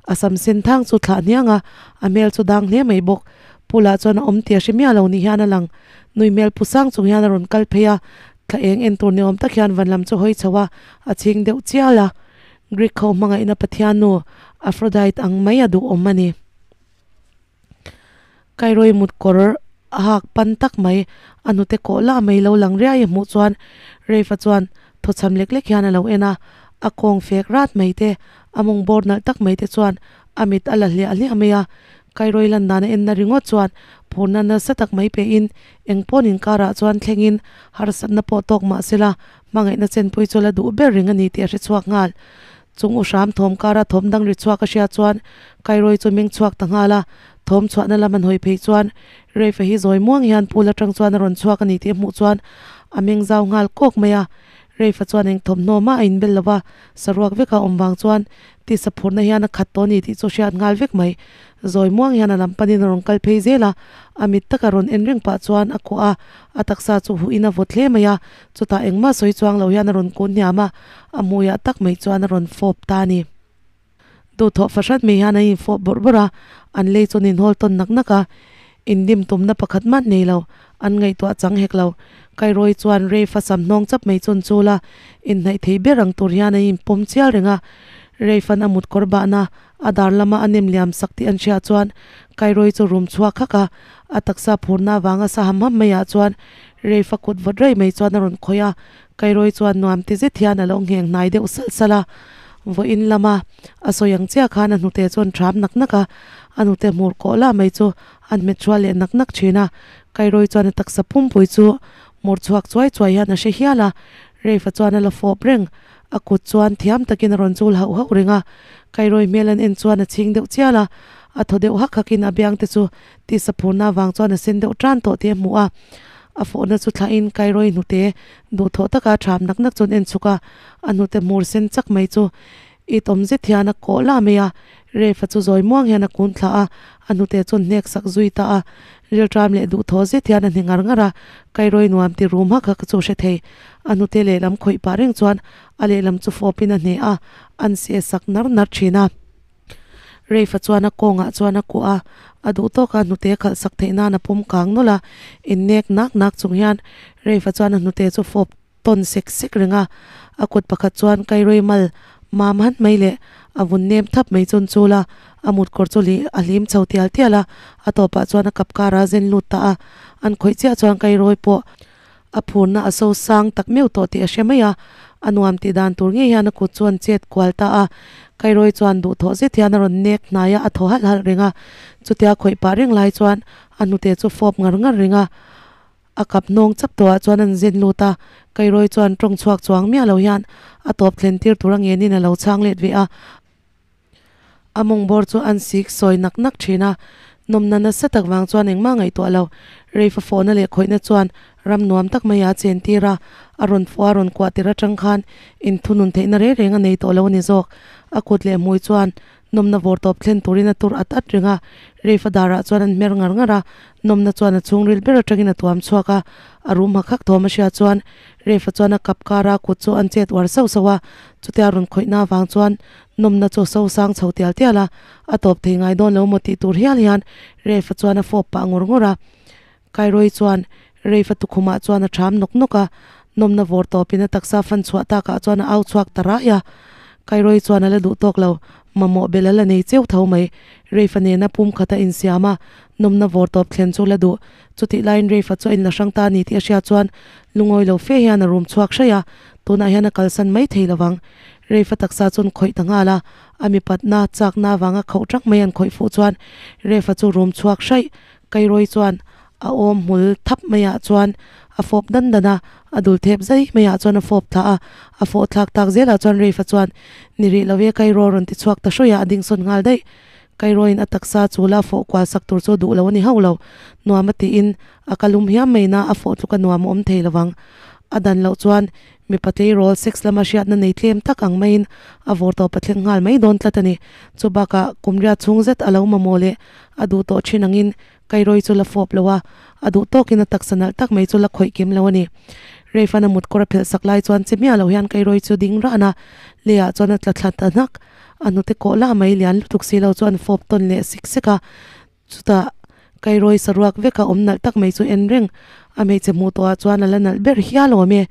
Speaker 1: A sam sen thang chu thlah hniang a, a hmel chu dang hle mai bawk. Pool ah chuan a awm tih a hre miah lo ni hian a lang. Nui hmel pu sang chung hian a rawn kal phei a, thla eng en tur ni awm tak hian van lam chu hawi chho a, a chhing deuh chial a. Greek ho hmangaihna pathian nu Aphrodite ang mai a duhawm a ni. Kairoi mut kawr a hak pan tak mai, a hnute kawh lah mai lo lang riai a hmuh chuan Rafe-a chuan thawchham lek lek hian a lo en a, a kawng fek rat mai te, a mawng bawr nalh tak mai te chuan a mit a la hliah hliah mai a. Kairoi lan dan a enna ringawt chuan phurna nasa tak mai pehin eng pawn inkarah chuan thlengin harsatna pawh tawk mah sela Hmangaihna chenpui chu la duh ber reng a ni tih a hre chhuak nghal. Chung u hram thawm kara thawm dang ri chhuak a hria chuan Kairoi chu meng chhuak ta nghal a, thawm chhuahna lam an hawi phei chuan Reifa hi zawi muang hian pool atang chuan a rawn chhuak a ni tih a hmuh chuan a meng zau nghal kawk mai a. Reifa chuan eng thawmhnaw mah a inbel lo va, saruak veka awm vang chuan Tisa phurna hian a khat tawh a ni tih chu hriat nghal vek mai. Zawi muang hian a lam panin a rawn kal phei zel a, a mit taka rawn en reng pah chuan a kuah a, a taksa chu huh in a vawt hle mai a, chutah engmah sawi chuang lo hian a rawn kun hniam a, a hmuiah tak mai chuan a rawn fawp ta a ni. Duhthawh fahrat mai hian an infawp bawrh bawrh a, an lei chu an inhawl tawn nak nak a, indim tumna pakhat mah nei lo, an ngaihtuah chang hek lo. Kairawi chuan Rafe-a sam hnawng chap mai chu an chul a, inhnaih thei ber ang tur hian an inpawm chial reng a. Rafe-a'n a mut kawr bahna a dar lama a nem liam sak tih an hriat chuan Kairawi chu rum chhuak hak a, a taksa phurna avanga sa ham ham maiah chuan Rafe-a kut vawt raih mai chuan a rawn khawih a, Kairawi chuan nuam ti zet hian a lo ngheng hnai deuh salh salh a. Vawiin lama a sawi ang chiah khan a hnute chuan ṭham nak nak a, a hnute hmur kawh lah mai chu an hmet hrual leh nak nak thin a, Kairawi chuan a taksa pumpui chu mur chhuak chuai chuai hian a hre hial a, Rafe-a chuan a la fawp reng, a kut chuan thiam takin a rawn chul hauh hauh reng a, Kairawi hmel an en chuan a chhing deuh chial a, a thaw deuh hak hakin a biang te chu tisa phurna avang chuan a sen deuh tan tawh tih a hmu a, a fawhna chu thlahin Kairawi hnute duhthawh taka ṭham nak nak chuan en chhuk a, a hnute hmur sen chak mai chu It awm zet hian a kawh lah mai a, Rafe-a chu zawi muang hian a kun thla a, a hnute chuan hnek sak zui ta a. Rilṭam leh duhthawh zet hian a hne ngar ngar a, Kairawi nuam ti rum hak hak chu hre thei. A hnute lehlam khawih pah reng chuan a lehlam chu fawpin a hne a, an seh sak nar nar thin a. Rafe-a chuan a kawngah chuan a kuah a, a duh tawka hnute khalh sak theih nan a pawm kang nawlh a, innek nak nak chung hian Rafe-a chuan a hnute chu fawp tawn sek sek reng a, a kut pakhat chuan Kairoi mal mam han mai leh a vun nem thap mai chuan chul a, a mut kawr chu lih a hlim chho tial tial a, a tawpah chuan a kap kar a zen lut ta a, an khawih chiah chuan Kairoi pawh A phurna a so sang tak meuh tawh tih a hre mai a, a nuam tih dan tur ngei hian a kut chu an chet kual ta a. Kairawi chuan duhthawh zet hian a rawn nek hnai a, a thaw halh halh reng a. Chutia khawih pah reng lai chuan a hnute chu fawp ngar ngar reng a, a kap hnawng chap tawhah chuan an zen lut a. Kairawi chuan tawng chhuak chuang miah lo hian a tawp thlen tir tur a ngenin a lo chhang let ve a. A mawng bawr chu an sik sawi nak nak thin a, nawmna nasa tak vang chuan engmah ngaihtuah lo. Reifa fawhna leh khawihna chuan ram nuam tak mai a chen tir a, a rawn fawh a rawn kuah tir atang khan inthunun theihna reng reng a nei tawh lo a ni zawk. A kut leh hmui chuan nawmna vawr tawp thlen turin a tur at at reng a, Reifa darah chuan an hmer ngar ngar a, nawmna chuan a chhungril ber atangin a tuam chhuak a, a rum hak hak thawm a hria chuan Reifa chuan a kap kar a kut chu an chet uar sauh sauh a, chutia rawn khawihna avang chuan Nawmna chu so sang chho tial tial a, a tawp thei ngai dawn lo maw tih tur hial hian Refa chuan a fawp pah ngawr ngawr a. Kairoi chuan Refa tukhumah chuan a ṭham nawk nawk a, nawmna vawr tawpin a taksa fan chhuah takah chuan a au chhuak ta rai a. Kairoi chuan a la duh tawk lo, mamawh belh a la nei cheu tho mai. Refa nena pum khat a insiam a, nawmna vawr tawp thlen chu la duh. Chutih laiin Refa chu a inla hrang ta a ni tih a hriat chuan lungawi lo fe hian a rum chhuak hraih a, tunah hian a kalsan mai thei lovang. Reifa taksa chuan khawih ta nghal a, a mipatna chakna avanga khauh tang mai an khawih fuh chuan Reifa chu rum chhuak hraih. Kairawi chuan a awm hmul thap maiah chuan a fawp dan dan a, a dul thep zai maiah chuan a fawp thlah a, a fawh thlak tak zelah chuan Reifa chuan ni rih lo e Kairaw rawn ti chhuak ta hruih a, a ding sawn nghal daih. Kairawiin a taksa chu la fawh kual sak tur chu duh lo a ni hauh lo, nuam a tiin a ka lum hiam mai na a fawh tluk a nuam a awm thei lovang. A dan loh chuan Mipa tleirawl sex lama hriatna nei tlem tak ang maiin a vawr tawp a thleng nghal mai dawn tlat a ni. Chu bakah kum riat chhung zet a lo mamawh leh a duh tawh thin angin Kairawi chu la fawp lo a, a duh tawkin a taksa nalh tak mai chu la khawih kim lo a ni. Reifan a mut kawr a phelh sak lai chuan che miah lo hian Kairawi chu ding ran a, leiah chuan a tla thla ta hnak. A hnute kawh lah mai lian lutuk si lo chu an fawp tawn leh sik sek a, Chutah Kairawi saruak veka awm nalh tak mai chu en reng a hmeichhe hmuh tawhah chuan a la nalh ber hial awm e.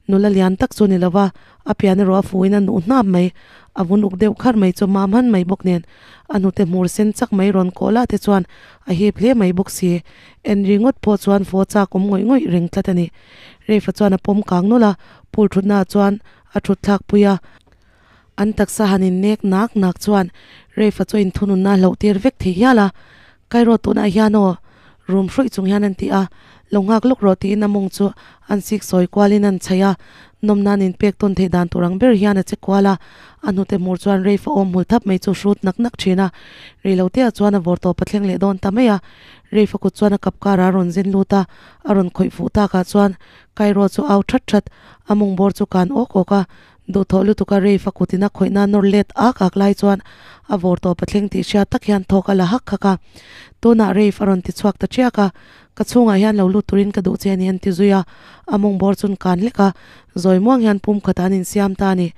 Speaker 1: Nula lian tak chu ni lova, a pian erawh a fuhin a nuh hnap mai. A vun uk deuh khar mai chu mam han mai bawk nen a hnute hmur sen chak mai rawn kawh lah te chuan a hip hle mai bawk si. En ringawt pawh chuan faw chak awm ngawih ngawih reng tlat a ni. Reifa chuan a pawm kang nawlh a, pool thutnaah chuan a thut thlak pui a. An taksa han in nek nak nak chuan Reifa chu inthununna a hloh tir vek thei hial a, Kairaw tunah hian aw, rum hruih chung hian an ti a, lo nghak lawk rawh tiin a mawng chu an sik sawi kualin an chhaih a, nawmna an inpek tawn theih dan tur ang ber hian a che kual a, a hnute hmur chuan Reifa awm hmul thap mai chu hrut nak nak thin a, reilote ah chuan a vawr tawp a thleng leh dawn ta mai a, Reifa kut chuan a kap karah a rawn zen lut a, a rawn khawih fuh takah chuan Kairaw chu au that that, a mawng bawr chu kan awk awk a, Duhthawh lutuka Rafe a kutin a khawihna nawr let ak ak lai chuan a vawr tawp a thleng tih hriat tak hian thawk a la hak hak a. Tunah Rafe a rawn ti chhuak ta chiak a, Ka chhungah hian lo lut turin ka duh che a ni an ti zui a, a mawng bawr chun kan hlek a, zawi muang hian pum khatah an insiam ta a ni.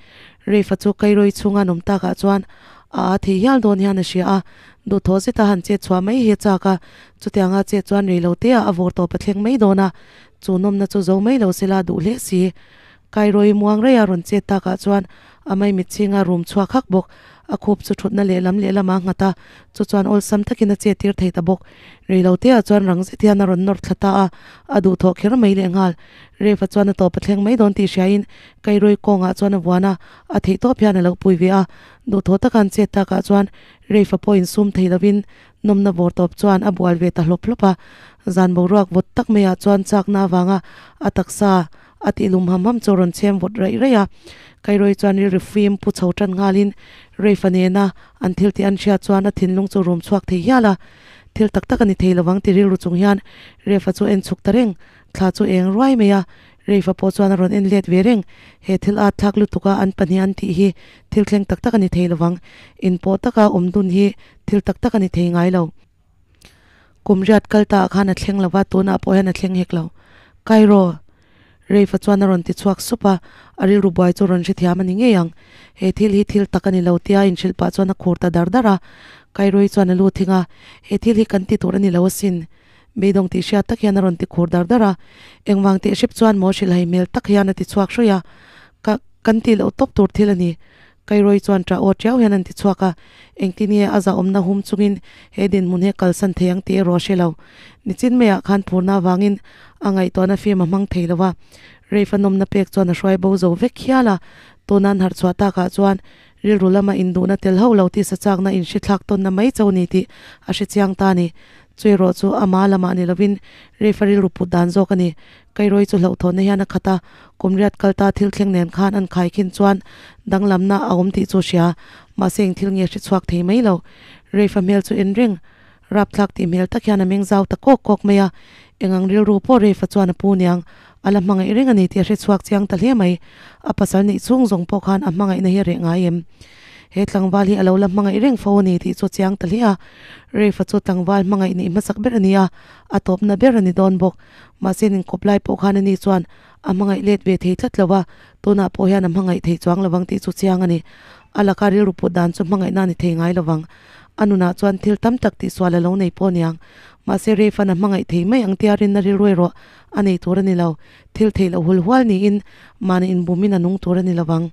Speaker 1: Rafe a chu Kairoi chhunga an awm takah chuan a a thei hial dawn hian a hria a, duhthawh zeta han chet chhuah mai hi a chak a, chutianga chet chuan reiloteah a vawr tawp a thleng mai dawn a, chu nawmna chu zo mai lo sela duh hle si. Kairawi muang rei a rawn chet takah chuan a maimit chhinga rum chhuak hak bawk. A khup chu thutna lehlam lehlamah a nghat a, chu chuan awlsam takin a chet tir thei ta bawk. Reiloteah chuan rang zet hian a rawn nawr thla ta a, a duhthawh kher mai lehnghal. Refa chuan a tawp a thleng mai dawn tih hriain Kairawi kawngah chuan a vuan a, a theihtawp hian a lo pui ve a. Duhthawh taka an chet takah chuan Refa pawh insum thei lovin nawmna vawr tawp chuan a bual ve ta hlawp hlawp a. Zan boruak vawt tak maiah chuan chakna avanga a taksa A tih lum ham ham chu rawn chhem vawt raih raih a, Kairawi chuan rilru fim pu chho tan nghalin Reifa nena an thil tih an hriat chuan a thinlung chu rum chhuak thei hial a. Thil tak tak a ni thei lovang ti rilru chung hian Reifa chu en chhuk ta reng, thla chu eng ruai mai a, Reifa pawh chuan a rawn en let ve reng. He thil at thlak lutuk a an pahnih an tih hi thil thleng tak tak a ni thei lovang, inpawh taka awm dun hi thil tak tak a ni thei ngai lo. Kum riat kal ta ah khan a thleng lo va, tunah pawh hian a thleng hek lo. Cairo! Rafe-a chuan a rawn ti chhuak sup a, a rilru buai chu rawn hrethiam a ni ngei ang. He thil hi thil tak a ni lo tia inhrilh pah chuan a khur ta dar dar a. Cairo-i chuan a lu thing a, He thil hi kan ti tur a ni lo asin. Beidawng tih hriat tak hian a rawn ti khur dar dar a. Engvang teh hrep chuan maw hrilhhai hmel tak hian a ti chhuak hruih a. Ka, kan tih loh tawp tur thil a ni. Kairawi chuan ṭah aw ṭiau hian an ti chhuak a, engtin nge a zahawmna hum chungin he dinhmun hi a kalsan thei ang tih erawh a hre lo. Nichin maiah khan phurna avangin A ngaihtuahna fim a hmang thei lo a, Rafe-a nawmna pek chuan a hruai bo zo vek hial a, tuna an harh chhuah takah chuan rilru lama induhna tel hauh lo tisa chakna inhrithlak tawnna mai cho ni tih a hre chiang ta a ni. Chu erawh chu ama lamah ni lovin Rafe-a rilru put dan zawk a ni. Kairawi chu hlauhthawnna hian a khat a, kum riat kal ta thil thleng nen khan an khaikhin chuan danglamna a awm tih chu a hria, mahse eng thil nge hre chhuak thei mai lo. Rafe-a hmel chu en reng Rapthlak tih hmel tak hian a meng zau ta kawk kawk mai a, eng ang rilru pawh Reifa chuan a pu niang, a la hmangaih reng a ni tih a hre chhuak chiang ta hle mai. A pasal nih chhung zawng pawh khan a hmangaihna hi a reh ngai em? He tlangval hi a lo la hmangaih reng fo a ni tih chu a chiang ta hle a, Reifa chu tlangval hmangaih nih hmasak ber a ni a, a tawpna ber a ni dawn bawk. Mahse inkawp lai pawh khan ani chuan a hmangaih let ve thei tlat lo a, tunah pawh hian a hmangaih thei chuang lovang tih chu chiang a ni. A laka rilru put dan chu hmangaihna a ni thei ngai lovang. A nunah chuan thil tam tak tihsual a lo nei pawh aniang. Mahse Reifan a hmangaih thei mai ang tia rinna rilru erawh a nei tur a ni lo. Thil theih loh hul hual niin mahni inbumin a nung tur a ni lovang.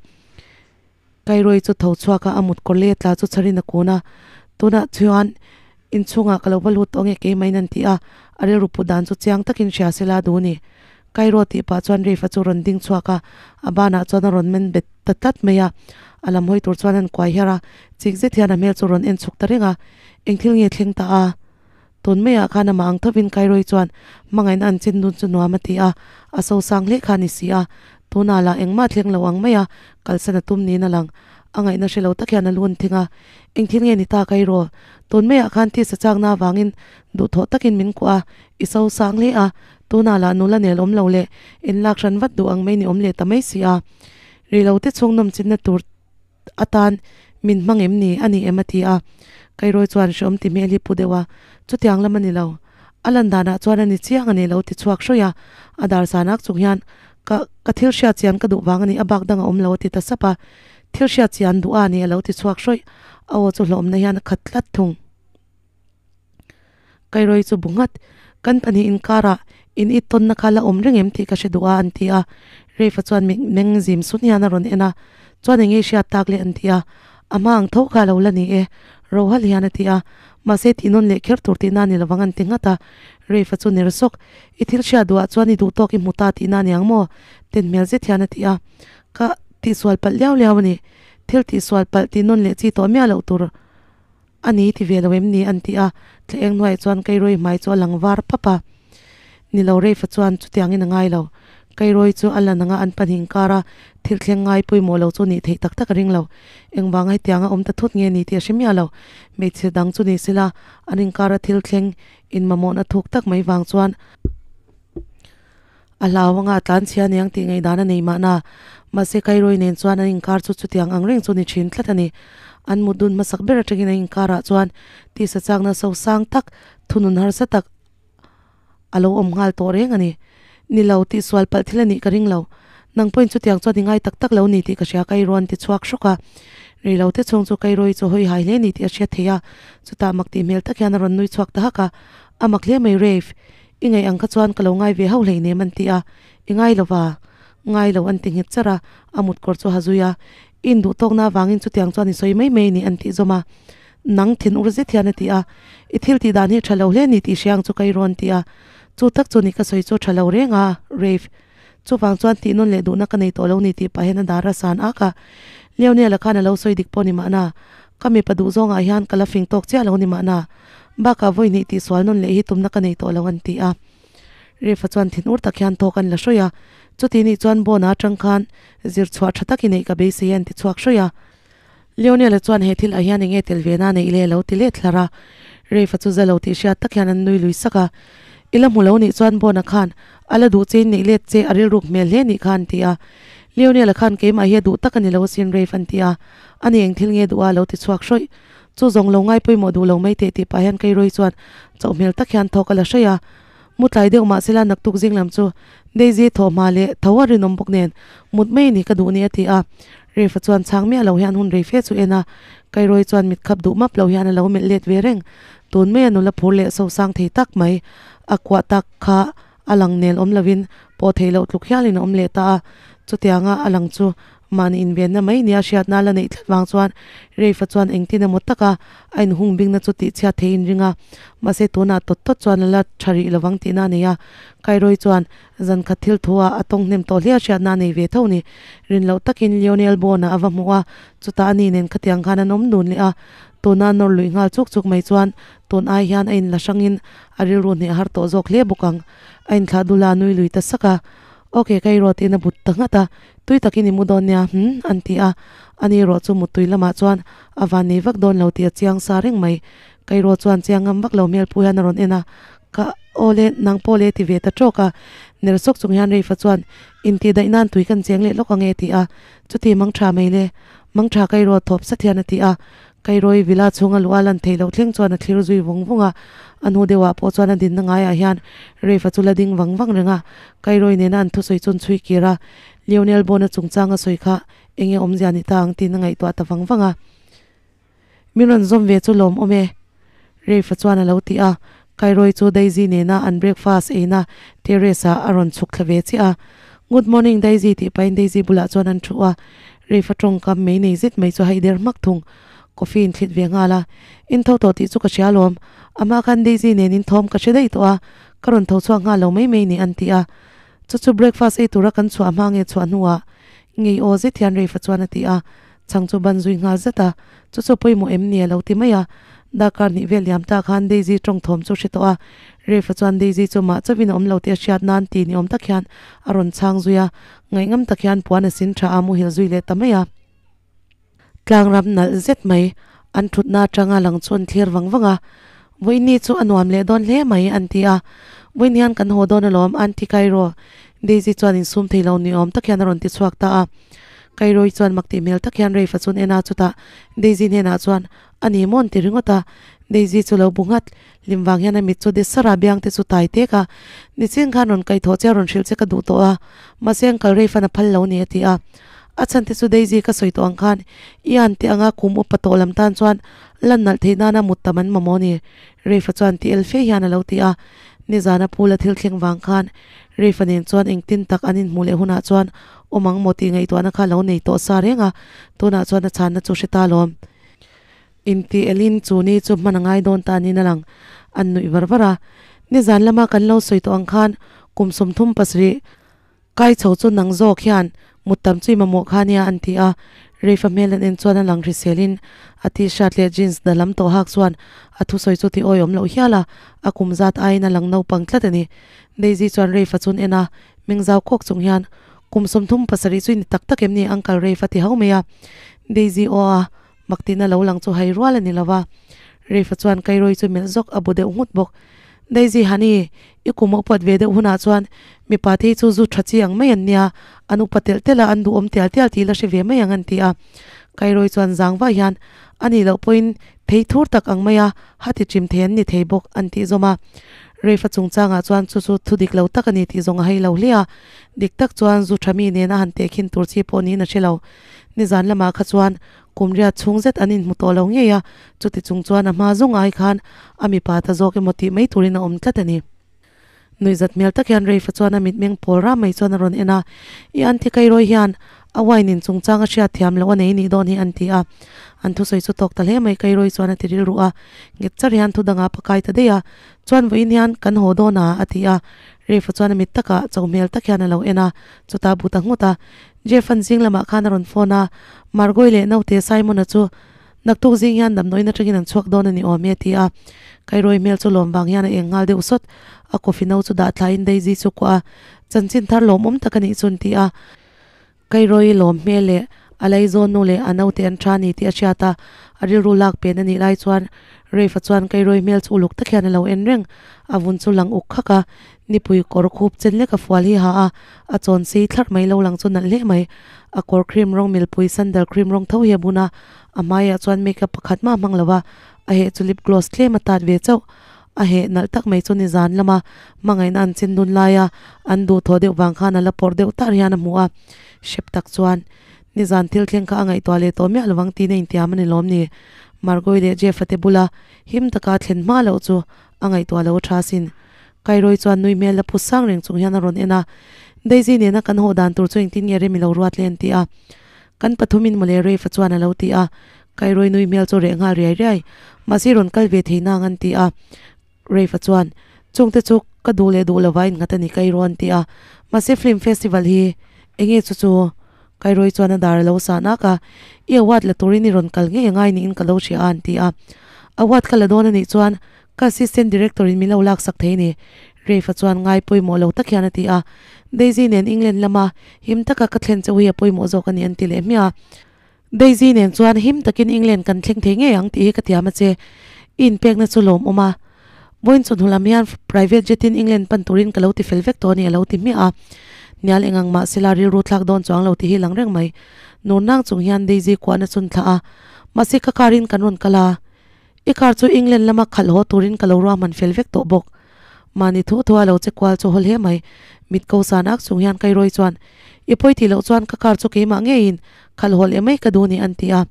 Speaker 1: Kairoi chu tho chhuak a, a mut kawr leh tla chu chharin a kun a. Tunah chuan inchhungah ka lo va lut tawh nge keimah in an ti a, a rilru put dan chu chiang takin hria sela duh a ni. Kairo tih pah chuan Reif-a chu rawn ding chhuak a, a banah chuan a rawn men bet ta tlat mai a. A lam hawi tur chuan an kuai her a, chik zet hian a hmel chu rawn en chhuk ta reng a. Eng thil nge thleng ta a? Tun maiah khan amah ang thovin Kairoi chuan hmangaihna an chin dun chu nuam a ti a, a sosang hle kha a ni si a. Tunah lah engmah thleng lo ang mai a, kalsan a tum niin a lang. A ngaihna hre lo tak hian a lun thing a, Eng thil nge ni ta Kairo? Tun maiah khan thisa chakna avangin duhthawh takin min kuah a, i sosang hle a, Tunah lah nula nel awm lo leh in lak hran vat duh ang mai ni awm leh ta mai si a. Ri lo te chhung nawm chinna tur atan min hmang em ni a ni em a ti a. Kairawi chuan hreawm ti hmel hi pu deuh a, chutiang lam a ni lo. A lan danah chuan a ni chiang a ni lo ti chhuak hrawih a. A dar sanak chung hian ka ka thil hriat chian ka duh vang a ni a bak dang a awm lo a ti ta sap a. Thil hriat chian duh a ni a lo ti chhuak hrawih. A aw chu hlawhawmna hian a khat tlat thung. Kairawi chu bu nghat, Kan pahnih inkarah in it tawnna kha la awm reng em tih ka hre duh a, an ti a. Reifa chuan mit meng zim sun hian a rawn en a, Chuan eng nge i hriat tak le? an ti a. A hma ang tho kha lo la ni e, Rohal hian a ti a. Mahse tih nawn leh kher tur tihna a ni lovang an ti nghat a. Reifa chu ner sawk, I thil hriat duhah chuan i duh tawk i hmu ta tihna a ni ang maw? Ten hmel zet hian a ti a. Ka tihsual palh liau liau a ni. Thil tihsual palh tih nawn leh chi tawh miah loh tur. A ni ti ve lo em ni? an ti a, thla eng hnuaiah chuan Kairoi hmai chu a lang var pap a. Ni lo Reifa chuan chutiangin a ngai lo. Kairoi chu a la nanga an pahnih inkar a, thil thleng ngai pawimawh lo chu nih theih tak tak a ring lo. Engvanga hetianga awm ta thut nge ni tih a hre miah lo. Hmeichhe dang chu ni sela, an inkara thil thleng inmamawhna thuk tak mai vang chuan A hlau anga a tlan chhia aniang tih ngaihdan a nei mahna. Mahse Kairoi nen chuan an inkar chu chutiang ang reng chu ni thin tlat a ni. An mut dun hmasak ber atangin an inkarah chuan tisa chakna so sang tak, thunun harsa tak a lo awm nghal tawh reng a ni. Ni lo, tihsual palh thil a nih ka ring lo. Nang pawhin chutiang chuan i ngai tak tak lo ni tih ka hria Kairo an ti chhuak hrawk a. Rei lo te chhung chu Kairoi chu hawi hai hle ni tih a hriat thei a. Chutah mak tih hmel tak hian a rawn nui chhuak ta hak a. A mak hle mai Rafe. I ngaih ang kha chuan ka lo ngai ve hauh hleinem an ti a, I ngai lo va, ngai lo an ti nghet char a, a mut kawr chu a ha zui a, I induh tawkna avangin chutiang chuan i sawi mai mai a ni an tih zawm a, Nang thin ur zet hian a ti a, I thil tih dan hi tha lo hle ni tih hria ang chu ka i rawn ti a, Chu tak chu ni ka sawi chu tha lo reng a, Rafe. Chuvang chuan tih nawn leh duhna ka nei tawh lo ni tih pah hian a dar a san ak a, Leonel-a khan a lo sawi dik pawh ni mahna, ka mipa duh zawngah hian ka la fing tawk chiah lo ni mahna, bakah vawi hnih tihsual nawn leh hi tumna ka nei tawh lo an ti a. Refa chuan thin ur tak hian thawk an la hrawih a, chuti nih chuan Bona atang khan zir chhuah tha tak i neih ka beisei a an ti chhuak hrawih a. Leonel-a chuan he thil ah hian eng nge tel ve na neih le a lo ti let hlar a. Rafe-a chu za lo tih hriat tak hian an nui lui sak a. I la hmu lo nih chuan Bona khan a la duh che in neih let che a rilruk hmel hle nih kha an ti a. Leonel-a khan keimah hi a duh tak a ni lo asin Rafe an ti a. Ani eng thil nge duh a a lo ti chhuak hrawih. Chu zawng lo ngai pawimawh duh lo mai teh tih pah hian Keiroi chuan chauh hmel tak hian thawk a la hraih a. Mu tlai deuh mah sela naktuk zing lam chu Daisy thaw hma leh tho a rinawm bawk nen mut mai ni ka duh ni a ti a. Refa chuan chhang miah lo hian hun rei fe chu en a, Kairoi chuan mit khap duh map lo hian a lo melh let ve reng. Tun mai a nula phur leh sosang thei tak mai a kuah tak kha a lang nel awm lovin pawh theih loh tluk hialin a awm leh ta a, chutianga a lang chu Mahni invenna mai nia hriatna la neih tlat vang chuan Rafe-a chuan engtin emaw taka a inhung bingna chu tihchhiat thei in ring a, mahse tunah tawt tawt chuan a la tha rih lovang tihna a nei a. Kairoi chuan zan khat thil thu ah a tawng hnem tawh hle a hriatna a nei ve tho ni. Rin loh takin Lionel Bond-a a va hmuh a, chutah ani nen khatiang khan an awm dun leh a. Tuna nawr luih nghal chuk chuk mai chuan tun ai hian a inla hrangin a rilru hneh har tawh zawk hle bawk ang. A inthlah dul a, a nui lui ta sak a. Ok, ka erawh tiin a but ta nghat a, tui takin i mu dawn nia, hm, an ti a. Ani erawh chu muttui lamah chuan a van nei vak dawn lo tih a chiang sa reng mai. Ka erawh chuan chiang ngam vak lo hmel phu hian a rawn en a, ka aw le, nang pawh le ti ve ta tawk a. Ner sawk chung hian Reifa chuan, Intihdaih nan tui kan cheng leh lawk ang e ti a, chuti mang tha mai le, mang tha ka erawh thawp sat hian a ti a. Kairoi villa chhunga luh a lan theih loh thleng chuan a thlir zui vung vung a, a hnu deuhah pawh chuan a dinna ngaiah hian Rafe-a chu la ding vang vang reng a, Kairoi nena an thusawi chu an chhui kir a, Lionel Bond-a chungchang a sawi kha eng nge awmzia ni ta ang tiin a ngaihtuah ta vang vang a. Min rawn zawm ve chu lawm awm e, Rafe-a chuan a lo ti a, Kairoi chu Daisy nena an breakfast eina terrace-ah a rawn chhuk thla ve chiah a, Good morning Daisy tih pahin Daisy bulah chuan an thu a, Reifa tawngkam mei nei zet mai chu a haider hmak thung. Coffee in thlit ve nghal a, In tho tawh tih chu ka hria alawm. Amah khan Daisy nen in thawm ka hre daih tawh a, ka rawn tho chhuak nghal lo mai mai ni an ti a. Chu chu breakfast ei tura kan chhuah hma nge chhuah hnuah ngei aw zet hian Reifa chuan a ti a, chhang chu ban zui nghal zet a, chu chu pawimawh em ni a lo ti mai a. Darkar hnih vel liam ta khan Daisy tawng thawm chu hre tawh a, Reifa chuan Daisy chu mah chauhin a awm lo tih a hriat nan ti ni awm tak hian a rawn chhang zui a. Ngaihngam tak hian puan a sin tha a muhil zui leh ta mai a. Tlangram nalh zet mai, an thutna atanga lang chu an thlir vang vang a. Vawiini chu a nuam leh dawn hle mai an ti a. Vawiin hian kan haw dawn alawm Aunty Cairo, Daisy chuan insum thei lo ni awm tak hian a rawn ti chhuak ta a. Cairo-i chuan mak tih hmel tak hian Rafe-a chu an en a, chutah Daisy hnenah chuan a ni maw an ti ringawt a. Daisy chu lo bu nghat. Hlim vang hian a mit chu de sar a, biang te chu tai tek a. Nichin khan rawn kaihthawh che a rawn hrilh che ka duh tawh a, mahse an kal rei fan a phal lo ni a ti a. A chhan te chu Daisy ka sawi tawh ang khan i an tih anga kum upa tawh lam tan chuan lan nalh theih nana mut tam an mamawh ni Reifa chuan ti el fe hian a lo ti a. Nizana phula thil thleng vang khan Reifa nen chuan engtin tak an inhmuh leh hunah chuan awm ang maw tih ngaihtuahna kha lo nei tawh sa reng a, tunah chuan a chhanna chu hre ta lawm. Inti elin chu ni chu hman a ngai dawn ta niin a lang. An nuih var var a. Nizan lama kan lo sawi tawh ang khan kum 37 kai chho chu nang zawk hian mut tam chu i mamawh kha nia an ti a. Reifa hmel an en chuan a lang hriselin a t-shirt leh jeans da lam tawh hak chuan a thusawi chu ti awihawm loh hial a, a kum zat aiin a lang naupang tlat a ni. Daisy chuan Reifa chu an en a, meng zau kawk chung hian kum 37 chu i ni tak tak em ni Uncle Reifa ti ho mai a. Daisy aw a. Mak tihna lo lang chu hai rual a ni lo va, Reifa chuan Kairoi chu melh zawk a bu deuh nghut bawk. Daisy Honey, i kum a upat ve deuh hunah chuan mipa te hi chu zu tha chi ang mai an nia, an upa telh telh a, an duhawm tial tial tih la hre ve mai ang an ti a. Kairoi chuan zang vah hian, A nih loh pawhin thei thur tak ang mai a, hati chim thei an ni thei bawk an tih zawm a. Reifa chungchangah chuan chu chu thu dik lo tak a ni tih zawng a hai lo hle a, dik tak chuan zu tha mi nena han tehkhin tur chi pawh niin a hre lo. Nizan lamah kha chuan kum riat chhung zet an inhmu tawh lo ngei a, chuti chung chuan a hma zawng ai khan a mipa ta zawk emaw tih mai turin a awm tlat a ni. Nuihzat hmel tak hian Reifa chuan a mitmeng pawl ram mai chuan a rawn en a, I anti Kairoi hian a wine in chungchang a hriat thiam loh a nei nih dawn hi an ti a. An thusawi chu tawk ta hle mai Kairoi chuan a ti rilru a, nghet char hian thu dangah pakai ta daih a, chuan vawiin hian kan haw dawn a a ti a. Reifa chuan a mit takah cho hmel tak hian a lo en a, chutah bu ta nghut a, Jeff an zing lamah khan a rawn phone a, Margoi leh naute Simon-a chu naktuk zing hian damdawiin atangin an chhuak dawn a ni awm e a ti a. Kairoi hmel chu lawm vang hian a eng nghal deuh sawt, a coffee no chu dah thlaiin Daisy chu kuah a, chanchin thar lawmawm tak a nih chu an ti a. Kairoi lawm hmel leh a laizawn nu leh a naute an tha a ni tih a hriat a, a rilru lak pen a nih lai chuan Rafe-a chuan Kairoi hmel chu uluk tak hian a lo en reng, a vun chu lang uk khak a, Nipui kawr khup chen lek a fual hi ha a, a chawn sei thlarh mai lo lang chu nalh hle mai. A kawr cream rawng milpui sandal cream rawng tho hi a bun a, a hmaiah chuan makeup pakhat mah a hmang lo a, a heh chu lip gloss tlem a tat ve chauh. A heh nalh tak mai chu nizan lama hmangaihna an chin dun laia an duhthawh deuh vang khan a la pawrh deuh tar hian a hmu a. Hrep tak chuan nizan thil thleng kha a ngaihtuah leh tawh miah lovang tiin a intiam a ni lawm ni? Margoi leh Jeff-a te bula him taka thlen hma loh chu a ngaihtuah lo a tha sin. Kairoi chuan nui hmel la phu sang reng chung hian a rawn en a, Daisy nena kan haw dan tur chu engtin nge rem i lo ruat le an ti a. Kan pathumin mawle Rafe-a chuan a lo ti a, Kairoi nui hmel chu reh nghal riai riai. Mahse rawn kal ve thei nang an ti a. Rafe-a chuan, Chungte chu ka duh leh duh lova innghat a ni Kairo an ti a. Mahse film festival hi enge chu chu? Kairoi chuan a dar a lo sah nak a, I award la turin i rawn kal ngei angai niin ka lo hria a an ti a. Award ka la dawn a nih chuan ka assistant director in min lo laksak thei a ni Rafe-a chuan ngai pawimawh lo tak hian a ti a. Daisy nen England lama him taka ka thlen chauh hi a pawimawh zawk a ni an ti leh hmiah a. Daisy nen chuan him takin England kan thleng thei ngei ang tih hi ka tiam a che. I inpekna chu lawmawm a. Vawiin chawhnu lam hian private jet in England pan turin ka lo ti fel vek tawh a ni a lo ti hmiah a. Hnial eng ang mah sela rilru thlak dawn chuang lo tih hi lang reng mai. Nur nang chung hian Daisy kuahna chun thlah a. Mahse ka car in kan rawn kal a. I car chu England lama khalh haw turin ka lo ruahman fel vek tawh bawk. Mahni thu thua lo che kual chu haw hle mai. Mit ko san ak chung hian Kairoi chuan, I pawi tih loh chuan ka car chu keimah ngeiin khalh haw leh mai ka duh ni an ti a.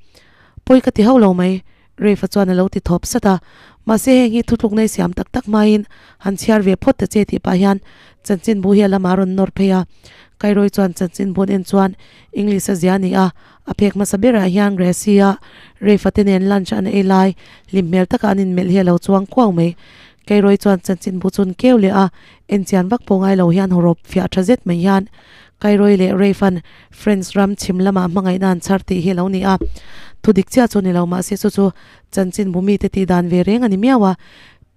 Speaker 1: Pawi ka ti hauh lo mai, Rafe-a chuan a lo ti thawp sat a. Mahse heng hi thutluk nei siam tak tak hmain han chhiar ve phawt ta che tih pah hian chanchinbu hi a lamah a rawn nawr phei a. Kairoi chuan chanchinbu an en chuan English a zia a ni a, A phek hmasa berah hian Gracie-a Rafe-a te nen lunch an ei lai hlim hmel taka an inmelh hi a lo chuang kuau mai. Keirawi chuan chanchinbu chun keu leh a enchian vak pawh ngai lo hian hawrawp fiah tha zet mai hian Kairawi leh Rafe-a'n French ram chhim lamah hmangaihna an chhar tih hi a lo ni a. Thu dik chiah chu ni lo mahse chu chu chanchinbu mite tih dan ve reng a ni miau a.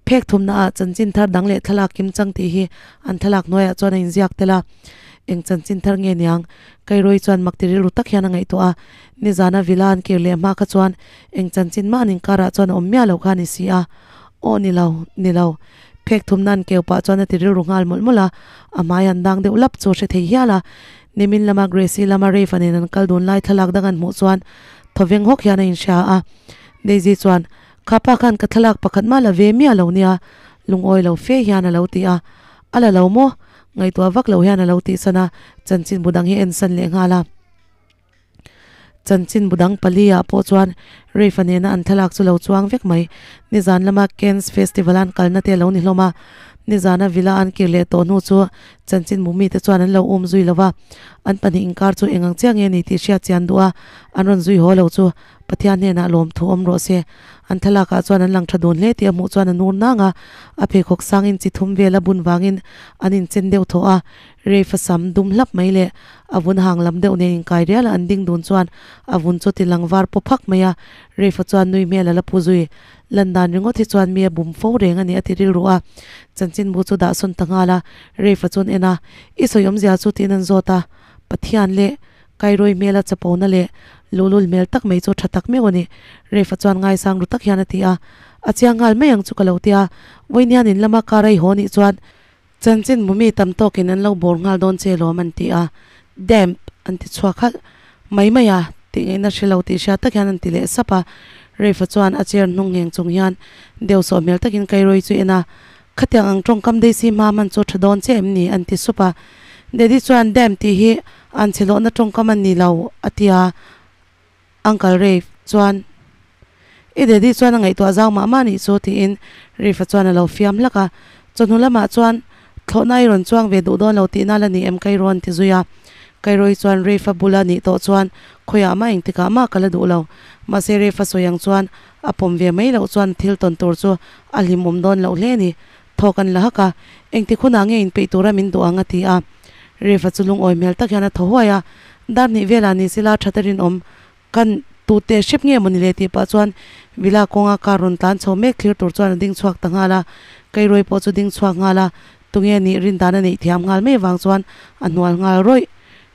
Speaker 1: Phek thumnaah chanchin thar dang leh thlalak kim chang tih hi an thlalak hnuaiah chuan a inziak tel a. Eng chanchin thar nge niang? Kairoi chuan mak ti rilru tak hian a ngaihtuah a. Nizana villa an kir leh hma kha chuan eng chanchin mah an inkarah chuan a awm miah loh kha a ni si a. Aw ni lo, ni lo. Phek thumna an keu pah chuan a ti rilru nghal mawlh mawlh a. A hmai an dang deuh lap chu a hre thei hial a. Nimin lama Gracie lama Rafe-a nen an kal dun lai thlalak dang an hmuh chuan thawveng hawk hian a inhria a. Daisy chuan, Kha pa khan ka thlalak pakhat mah la ve miah lo nia, lungawi lo fe hian a lo ti a. A la lo maw? Ngaihtuah vak lo hian a lo tihsan a, chanchinbu dang hi en san leh nghal a. Chanchinbu dang pali ah pawh chuan Rafe-a nena an thlalak chu lo chuang vek mai. Nizan lama Cannes Festival an kalna te a lo ni hlawm a. Nizana villa an kir leh tawh hnu chu chanchinbu mite chuan an lo um zui lo va. An pahnih inkar chu eng ang chiah nge ni tih hriat chian duh a, an rawn zui haw lo chu Pathian hnenah lawmthu awm rawh se. An thlalakah chuan an lang tha dun hle tih a hmuh chuan a nur nang a, a pheikhawk sangin chi thum vel a bun vangin an inchen deuh thawh a. Reifa sam dum hlap mai leh a vun hang lam deuh nen inkai rial a an ding dun chuan a vun chu ti lang var paw phak mai a. Reifa chuan nui hmel a la pu zui. Lan dan ringawt hi chuan mi a bum fo reng a ni a ti rilru a. Chanchinbu chu dah sawn ta nghal a. Reifa chuan en a, I sawi awmzia chu tiin an zawt a. Pathian leh Kairoi hmela chapona leh luhlul hmel tak mai chu tha tak meuh a ni. Refa chuan ngaisang ru tak hian a ti a, A chiang nghal mai ang chu ka lo ti a, vawiin in lama car a i haw nih chuan chanchin hmu mi tam tawkin an lo bawr nghal dawn che lawm an ti a, Damp! an ti chhuak halh mai mai a, tih ngaihna hre lo tih hriat tak hian an ti leh sap a. Refa chuan a chair hnung ngheng chung hian deuhsawh hmel takin Kairoi chu en a, Khatiang ang tawngkam Daisy hma man chu tha dawn che em ni? an ti sup a. Daddy chuan Damn tih hi an chhe hlawhna tawngkam a ni lo a ti a. Uncle Rafe chuan I daddy chuan a ngaihtuah zau mah mah nih chu tiin Rafe-a chuan a lo fiam hlak a. Chawhnu lamah chuan thlawhna i rawn chuang ve duh dawn lo tihna la ni em ka i rawn ti zui a. Kairoi chuan Rafe-a bula nih tawh chuan khawiah mah engtikah mah ka la duh lo. Mahse Rafe-a sawi ang chuan A pawm ve mai loh chuan thil tawn tur chu a hlimawm dawn loh hle a ni. Thawk an la hak a, engtik hunah nge inpeih tura min duh ang a ti a. Refa chu lungawi hmel tak hian a thaw huai a, dar hnih velah ni sila tha ta rinawm kan tute hrep nge mawni le tih pah chuan villa kawnga car rawn tlan chho mek thlir tur chuan a ding chhuak ta nghal a. Kairoi pawh chu ding chhuak nghal a, tunge nih rindan a neih thiam nghal mai vang chuan a hnual nghal rawih.